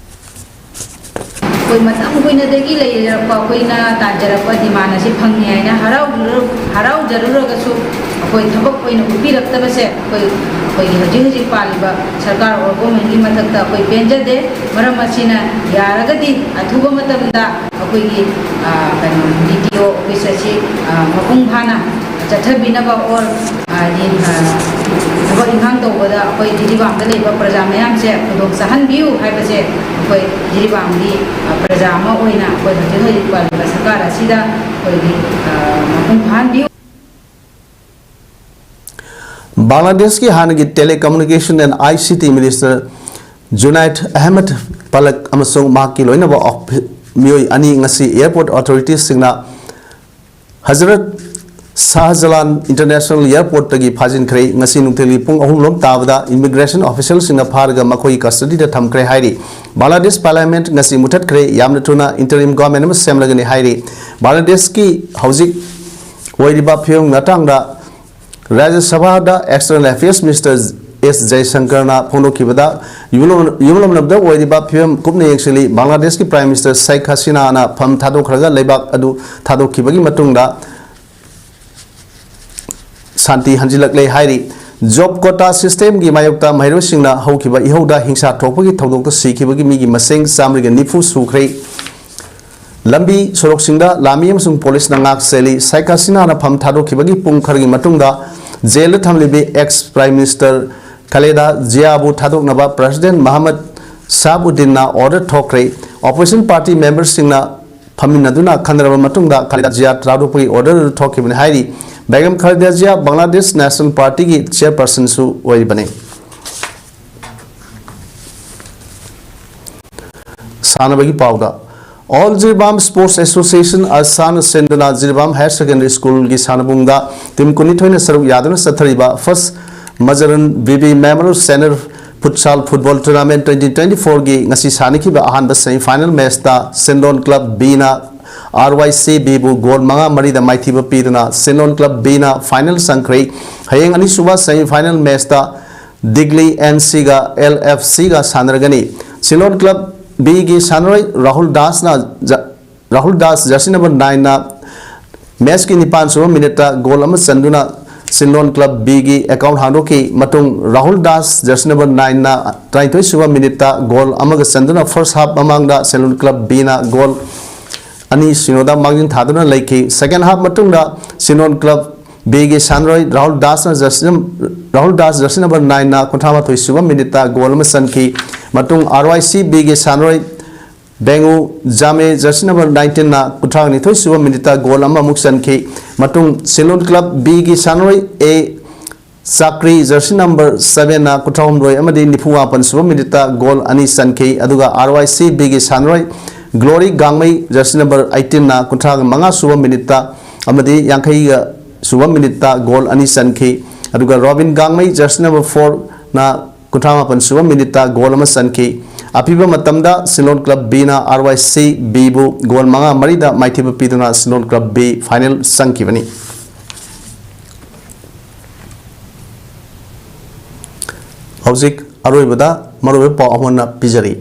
ꯑꯩꯈꯣꯏ ꯃꯇꯝ ꯀꯨꯏꯅꯗꯒꯤ ꯂꯩꯔꯛꯄ, ꯑꯩꯈꯣꯏꯅ ꯇꯥꯟꯖꯔꯛꯄ demand ꯑꯁꯤ ꯐꯪꯉꯦ ꯍꯥꯏꯅ ꯍꯔꯥꯎꯖꯔꯨ-, ꯍꯔꯥꯎꯖꯔꯨꯔꯒꯁꯨ ꯑꯩꯈꯣꯏ ꯊꯕꯛ ꯑꯣꯏꯅ ꯎꯠꯄꯤꯔꯛꯇꯕꯁꯦ ꯑꯩꯈꯣꯏ, ꯑꯩꯈꯣꯏꯒꯤ ꯍꯧꯖꯤꯛ ꯍꯧꯖꯤꯛ ꯄꯥꯜꯂꯤꯕ ꯁꯔꯀꯥꯔ or government ꯀꯤ ꯃꯊꯛꯇ ꯑꯩꯈꯣꯏ ꯄꯦꯟꯖꯗꯦ꯫ ꯃꯔꯝ ꯑꯁꯤꯅ ꯌꯥꯔꯒꯗꯤ ꯑꯊꯨꯕ ꯃꯇꯝꯗ ꯑꯩꯈꯣꯏꯒꯤ, ꯑ, ꯀꯩꯅꯣ, D T O office ꯑꯁꯤ, ꯑ, ꯃꯄꯨꯡ ꯐꯥꯅ ꯆꯠꯊꯕꯤꯅꯕ or, ꯑ, ꯌꯦꯡ-, ꯑ, ꯊꯕꯛ ꯏꯪꯈꯥꯡ ꯇꯧꯕꯗ ꯑꯩꯈꯣꯏ ꯖꯤꯔꯤꯕꯥꯝꯗ ꯂꯩꯕ ꯄ꯭ꯔꯖꯥ ꯃꯌꯥꯝꯁꯦ ꯈꯨꯗꯣꯡ ꯆꯥꯍꯟꯕꯤꯌꯨ ꯍꯥꯏꯕꯁꯦ ꯑꯩꯈꯣꯏ ꯖꯤꯔꯤꯕꯥꯝꯒꯤ, ꯑ, ꯄ꯭ꯔꯖꯥ ꯑꯃ ꯑꯣꯏꯅ ꯑꯩꯈꯣꯏ ꯍꯧꯖꯤꯛ ꯍꯧꯖꯤꯛ ꯄꯥꯜꯂꯤꯕ ꯁꯔꯀꯥꯔ ꯑꯁꯤꯗ ꯑꯩꯈꯣꯏꯒꯤ, ꯑ, ꯃꯄꯨꯡ ꯐꯥꯍꯟꯕꯤꯌꯨ꯫ ꯕꯪꯒ꯭ꯂꯥꯗꯦꯁꯀꯤ ꯍꯥꯟꯅꯒꯤ Telecommunication and I C T Minister ꯖꯨꯅꯥꯏꯗ Ahmad ꯄꯂꯛ ꯑꯃꯁꯨꯡ ꯃꯍꯥꯛꯀꯤ ꯂꯣꯏꯅꯕ ꯑꯣꯐꯤ-, ꯃꯤꯑꯣꯏ ꯑꯅꯤ ꯉꯁꯤ airport authorities ꯁꯤꯡꯅ ꯍꯖꯔꯠ ꯁꯥꯍꯖꯂꯥꯟ International Airport ꯇꯒꯤ ꯐꯥꯖꯤꯟꯈ꯭ꯔꯦ꯫ ꯉꯁꯤ ꯅꯨꯡꯊꯤꯜꯒꯤ ꯄꯨꯡ ꯑꯍꯨꯝ ꯂꯣꯝ ꯇꯥꯕꯗ immigration official ꯁꯤꯡꯅ ꯐꯥꯔꯒ ꯃꯈꯣꯏ custody ꯗ ꯊꯝꯈ꯭ꯔꯦ ꯍꯥꯏꯔꯤ꯫ ꯕꯪꯒ꯭ꯂꯥꯗꯦꯁ Parliament ꯉꯁꯤ ꯃꯨꯊꯠꯈ꯭ꯔꯦ꯫ ꯌꯥꯝꯅ ꯊꯨꯅ interim government ꯑꯃ ꯁꯦꯝꯂꯒꯅꯤ ꯍꯥꯏꯔꯤ꯫ ꯕꯪꯒ꯭ꯂꯥꯗꯦꯁꯀꯤ ꯍꯧꯖꯤꯛ ꯑꯣꯏꯔꯤꯕ ꯐꯤꯕꯝꯒꯤ ꯃꯇꯥꯡꯗ ꯔꯥꯖ꯭ꯌ ꯁꯚꯥꯗ External Affairs Minister S ꯖꯌꯁꯪꯀꯔꯅ ꯐꯣꯡꯗꯣꯛꯈꯤꯕꯗ, ꯌꯨꯝꯂꯣꯟ-, ꯌꯨꯝꯂꯣꯟꯅꯕꯗ ꯑꯣꯏꯔꯤꯕ ꯐꯤꯕꯝ ꯀꯨꯞꯅ ꯌꯦꯡꯁꯤꯜꯂꯤ꯫ ꯕꯪꯒ꯭ꯂꯥꯗꯦꯁꯀꯤ Prime Minister ꯁꯦꯈ ꯍꯁꯤꯅꯥꯅ ꯐꯝ ꯊꯥꯗꯣꯛꯈ꯭ꯔꯒ ꯂꯩꯕꯥꯛ ꯑꯗꯨ ꯊꯥꯗꯣꯛꯈꯤꯕꯒꯤ ꯃꯇꯨꯡꯗ ꯁꯥꯟꯇꯤ ꯍꯟꯖꯤꯜꯂꯛꯂꯦ ꯍꯥꯏꯔꯤ꯫ Job quota system ꯒꯤ ꯃꯥꯌꯣꯛꯇ ꯃꯍꯩꯔꯣꯏꯁꯤꯡꯅ ꯍꯧꯈꯤꯕ ꯏꯍꯧꯗ ꯍꯤꯡꯁꯥ ꯊꯣꯛꯄꯒꯤ ꯊꯧꯗꯣꯛꯇ ꯁꯤꯈꯤꯕꯒꯤ ꯃꯤꯒꯤ ꯃꯁꯤꯡ ꯆꯥꯃꯔꯤꯒ ꯅꯤꯐꯨ ꯁꯨꯈ꯭ꯔꯦ꯫ ꯂꯝꯕꯤ ꯁꯣꯔꯣꯛꯁꯤꯡꯗ ꯂꯥꯟꯃꯤ ꯑꯃꯁꯨꯡ ꯄꯨꯂꯤꯁꯅ ꯉꯥꯛ ꯁꯦꯜꯂꯤ꯫ ꯁꯦꯈ ꯍꯁꯤꯅꯥꯅ ꯐꯝ ꯊꯥꯗꯣꯛꯈꯤꯕꯒꯤ ꯄꯨꯡ ꯈꯔꯒꯤ ꯃꯇꯨꯡꯗ ꯖꯦꯜꯗ ꯊꯝꯂꯤꯕꯤ ex Prime Minister ꯈꯂꯦꯗꯥ ꯖꯤꯌꯥꯕꯨ ꯊꯥꯗꯣꯛꯅꯕ President ꯃꯍꯃꯗ ꯁꯥꯍꯕꯨꯗꯤꯟꯅ order ꯊꯣꯛꯈ꯭ꯔꯦ꯫ Opposition party member ꯁꯤꯡꯅ ꯐꯝꯃꯤꯟꯅꯗꯨꯅ ꯈꯟꯅꯔꯕ ꯃꯇꯨꯡꯗ ꯈꯂꯦꯗꯥ ꯖꯤꯌꯥ ꯊꯥꯗꯣꯛꯄꯒꯤ order ꯑꯗꯨ ꯊꯣꯛꯈꯤꯕꯅꯤ ꯍꯥꯏꯔꯤ꯫ ꯕꯦꯒꯝ ꯈꯂꯦꯗꯥ ꯖꯤꯌꯥ ꯕꯪꯒ꯭ꯂꯥꯗꯦꯁ ꯅꯦꯁꯅꯦꯜ ꯄꯥꯔꯇꯤꯒꯤ ꯆꯤꯌꯔꯄꯔꯁꯟꯁꯨ ꯑꯣꯏꯔꯤꯕꯅꯤ꯫ ꯁꯥꯟꯅꯕꯒꯤ ꯄꯥꯎꯗ, ꯑꯣꯜ ꯖꯤꯔꯤꯕꯥꯝ ꯁ꯭ꯄꯣꯔꯠꯁ ꯑꯦꯁꯣꯁꯤꯌꯦꯁꯟ, ꯑꯜꯁꯥꯅ ꯁꯤꯟꯗꯨꯅ ꯖꯤꯔꯤꯕꯥꯝ ꯍꯥꯌꯔ ꯁꯦꯀꯦꯟꯗꯔꯤ ꯁ꯭ꯀꯨꯜꯒꯤ ꯁꯥꯟꯅꯕꯨꯡꯗ ꯇꯤꯝ ꯀꯨꯟꯅꯤꯊꯣꯏꯅ ꯁꯔꯨꯛ ꯌꯥꯗꯨꯅ ꯆꯠꯊꯔꯤꯕ ꯐꯥꯔꯁ ꯃꯖꯔꯟ ꯕꯤꯕꯤ memorial centre futsal football tournament twenty twenty ꯐꯣꯔꯒꯤ ꯉꯁꯤ ꯁꯥꯟꯅꯈꯤꯕ ꯑꯍꯥꯟꯕ ꯁꯦꯃꯤꯐꯥꯏꯅꯦꯜ ꯃꯦꯆꯇ ꯁꯤꯟꯗꯣꯟ ꯀ꯭ꯂꯕ ꯕꯤꯅ ꯑꯥꯔ ꯋꯥꯏ ꯁꯤ ꯕꯤꯕꯨ ꯒꯣꯜ ꯃꯉꯥ ꯃꯔꯤꯗ ꯃꯥꯏꯊꯤꯕ ꯄꯤꯗꯨꯅ ꯁꯤꯟꯗꯣꯟ ꯀ꯭ꯂꯕ ꯕꯤꯅ ꯐꯥꯏꯅꯦꯜ ꯆꯪꯈ꯭ꯔꯦ꯫ ꯍꯌꯦꯡ ꯑꯅꯤꯁꯨꯕ ꯁꯦꯃꯤꯐꯥꯏꯅꯦꯜ ꯃꯦꯆꯇ ꯗꯤꯒꯂꯤ ꯑꯦꯟ ꯁꯤꯒ ꯑꯦꯜ ꯑꯦꯐ ꯁꯤꯒ ꯁꯥꯟꯅꯔꯒꯅꯤ꯫ ꯁꯤꯟꯗꯣꯟ ꯀ꯭ꯂꯕ ꯕꯤꯒꯤ ꯁꯥꯟꯅꯔꯣꯏ ꯔꯥꯍꯨꯜ ꯗꯥꯁꯅ ꯖ-, ꯔꯥꯍꯨꯜ ꯗꯥꯁ ꯖꯔꯁꯤ ꯅꯝꯕꯔ ꯅꯥꯏꯟꯅ ꯃꯦꯆꯀꯤ ꯅꯤꯄꯥꯟ ꯁꯨꯕ ꯃꯤꯅꯤꯠꯇ ꯒꯣꯜ ꯑꯃ ꯆꯟꯗꯨꯅ ꯁꯤꯟꯗꯣꯟ ꯀ꯭ꯂꯕ ꯕꯤꯒꯤ ꯑꯦꯀꯥꯎꯟ ꯍꯥꯡꯗꯣꯛꯈꯤ꯫ ꯃꯇꯨꯡ ꯔꯥꯍꯨꯜ ꯗꯥꯁ ꯖꯔꯁꯤ ꯅꯝꯕꯔ ꯅꯥꯏꯟꯅ ꯇꯔꯥꯅꯤꯊꯣꯏ ꯁꯨꯕ ꯃꯤꯅꯤꯠꯇ ꯒꯣꯜ ꯑꯃꯒ ꯆꯟꯗꯨꯅ ꯐꯥꯔꯁ ꯍꯥꯐ ꯃꯃꯥꯡꯗ ꯁꯤꯟꯗꯣꯟ ꯀ꯭ꯂꯕ ꯕꯤꯅ ꯒꯣꯜ ꯑꯅꯤ ꯁꯤꯅꯣꯗ ꯃꯥꯡꯖꯤꯟ ꯊꯥꯗꯨꯅ ꯂꯩꯈꯤ꯫ ꯁꯦꯀꯦꯟ ꯍꯥꯐ ꯃꯇꯨꯡꯗ ꯁꯤꯟꯗꯣꯟ ꯀ꯭ꯂꯕ ꯕꯤꯒꯤ ꯁꯥꯟꯅꯔꯣꯏ ꯔꯥꯍꯨꯜ ꯗꯥꯁꯅ ꯖꯔꯁꯤ ꯅꯝ-, ꯔꯥꯍꯨꯜ ꯗꯥꯁ ꯖꯔꯁꯤ ꯅꯝꯕꯔ ꯅꯥꯏꯟꯅ ꯀꯨꯟꯊ꯭ꯔꯥ ꯃꯥꯊꯣꯏ ꯁꯨꯕ ꯃꯤꯅꯤꯠꯇ ꯒꯣꯜ ꯑꯃ ꯆꯟꯈꯤ꯫ ꯃꯇꯨꯡ ꯑꯥꯔ ꯋꯥꯏ ꯁꯤ ꯕꯤꯒꯤ ꯁꯥꯟꯅꯔꯣꯏ ꯕꯦꯡꯒꯨ ꯖꯥꯃꯦ ꯖꯔꯁꯤ ꯅꯝꯕꯔ ꯅꯥꯏꯟꯇꯤꯟꯅ ꯀꯨꯟꯊ꯭ꯔꯥ ꯅꯤꯊꯣꯏ ꯁꯨꯕ ꯃꯤꯅꯤꯠꯇ ꯒꯣꯜ ꯑꯃꯃꯨꯛ ꯆꯟꯈꯤ꯫ ꯃꯇꯨꯡ ꯁꯤꯟꯗꯣꯟ ꯀ꯭ꯂꯕ ꯕꯤꯒꯤ ꯁꯥꯟꯅꯔꯣꯏ ꯑꯦ ꯆꯥꯀ꯭ꯔꯤ ꯖꯔꯁꯤ ꯅꯝꯕꯔ ꯁꯚꯦꯟꯅ ꯀꯨꯟꯊ꯭ꯔꯥ ꯍꯨꯝꯗꯣꯏ ꯑꯃꯗꯤ ꯅꯤꯐꯨ ꯃꯥꯄꯟ ꯁꯨꯕ ꯃꯤꯅꯤꯠꯇ ꯒꯣꯜ ꯑꯅꯤ ꯆꯟꯈꯤ꯫ ꯑꯗꯨꯒ ꯑꯥꯔ ꯋꯥꯏ ꯁꯤ ꯕꯤꯒꯤ ꯁꯥꯟꯅꯔꯣꯏ ꯒ꯭ꯂꯣꯔꯤ ꯒꯥꯡꯃꯩ ꯖꯔꯁꯤ ꯅꯝꯕꯔ ꯑꯩꯠꯇꯤꯟꯅ ꯀꯨꯟꯊ꯭ꯔꯥ ꯃꯉꯥ ꯁꯨꯕ ꯃꯤꯅꯤꯠꯇ ꯑꯃꯗꯤ ꯌꯥꯡꯈꯩꯒ ꯁꯨꯕ ꯃꯤꯅꯤꯠꯇ ꯒꯣꯜ ꯑꯅꯤ ꯆꯟꯈꯤ꯫ ꯑꯗꯨꯒ ꯔꯣꯕꯤꯟ ꯒꯥꯡꯃꯩ ꯖꯔꯁꯤ ꯅꯝꯕꯔ ꯐꯣꯔꯅ ꯀꯨꯟꯊ꯭ꯔꯥ ꯃꯥꯄꯟ ꯁꯨꯕ ꯃꯤꯅꯤꯠꯇ ꯒꯣꯜ ꯑꯃ ꯆꯟꯈꯤ꯫ ꯑꯄꯤꯕ ꯃꯇꯝꯗ ꯁꯤꯜꯂꯣꯟ ꯀ꯭ꯂꯕ ꯕꯤꯅ ꯑꯥꯔ ꯋꯥꯏ ꯁꯤ ꯕꯤꯕꯨ ꯒꯣꯜ ꯃꯉꯥ ꯃꯔꯤꯗ ꯃꯥꯏꯊꯤꯕ ꯄꯤꯗꯨꯅ ꯁꯤꯜꯂꯣꯟ ꯀ꯭ꯂꯕ ꯕꯤ ꯐꯥꯏꯅꯦꯜ ꯆꯪꯈꯤꯕꯅꯤ꯫ ꯍꯧꯖꯤꯛ ꯑꯔꯣꯏꯕꯗ ꯃꯔꯨꯑꯣꯏꯕ ꯄꯥꯎ ꯑꯃ ꯄꯤꯖꯔꯤ꯫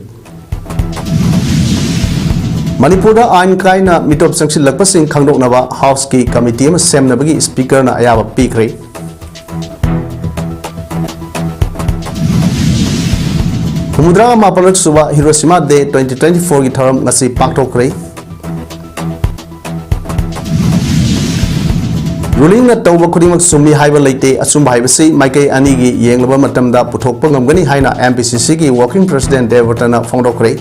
ꯃꯅꯤꯄꯨꯔꯗ ꯑꯥꯏꯟ ꯀꯥꯏꯅ ꯃꯤꯇꯣꯞ ꯆꯪꯁꯤꯜꯂꯛꯄꯁꯤꯡ ꯈꯪꯗꯣꯛꯅꯕ ꯍꯥꯎꯁꯀꯤ ꯀꯃꯤꯇꯤ ꯑꯃ ꯁꯦꯝꯅꯕꯒꯤ ꯁ꯭ꯄꯤꯀꯔꯅ ꯑꯌꯥꯕ ꯄꯤꯈ꯭ꯔꯦ꯫ ꯍꯨꯝꯐꯨꯇꯔꯥ ꯃꯥꯄꯜꯂꯛ ꯁꯨꯕ ꯍꯤꯔꯣꯁꯤꯃꯥ ꯗꯦ ꯇ꯭ꯋꯦꯟꯇꯤ ꯇ꯭ꯋꯦꯟꯇꯤ ꯐꯣꯔꯒꯤ ꯊꯧꯔꯝ ꯉꯁꯤ ꯄꯥꯡꯊꯣꯛꯈ꯭ꯔꯦ꯫ ꯔꯨꯂꯤꯡꯅ ꯇꯧꯕ ꯈꯨꯗꯤꯡꯃꯛ ꯆꯨꯝꯃꯤ ꯍꯥꯏꯕ ꯂꯩꯇꯦ꯫ ꯑꯆꯨꯝꯕ ꯍꯥꯏꯕꯁꯤ ꯃꯥꯏꯀꯩ ꯑꯅꯤꯒꯤ ꯌꯦꯡꯂꯕ ꯃꯇꯝꯗ ꯄꯨꯊꯣꯛꯄ ꯉꯝꯒꯅꯤ ꯍꯥꯏꯅ ꯑꯦꯝ ꯄꯤ ꯁꯤ ꯁꯤꯒꯤ ꯋꯥꯔꯀꯤꯡ ꯄ꯭ꯔꯦꯁꯤꯗꯦꯟ ꯗꯦꯕ꯭ꯔꯇꯅ ꯐꯣꯡꯗꯣꯛꯈ꯭ꯔꯦ꯫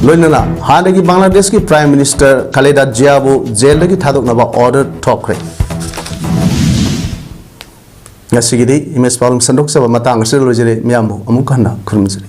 ꯂꯣꯏꯅꯅ ꯍꯥꯟꯅꯒꯤ ꯕꯪꯒ꯭ꯂꯥꯗꯦꯁꯀꯤ Prime Minister Khaleda Ziaꯕꯨ ꯖꯦꯜꯗꯒꯤ ꯊꯥꯗꯣꯛꯅꯕ order ꯊꯣꯛꯈ꯭ꯔꯦ꯫ ꯉꯁꯤꯒꯤꯗꯤ ꯏꯃꯦꯖ ꯄꯥꯎꯗꯝ ꯁꯟꯗꯣꯛꯆꯕ ꯃꯇꯥꯡ ꯑꯁꯤꯗ ꯂꯣꯏꯖꯔꯦ꯫ ꯃꯤꯌꯥꯝꯕꯨ ꯑꯃꯨꯛ ꯍꯟꯅ ꯈꯨꯔꯨꯝꯖꯔꯤ꯫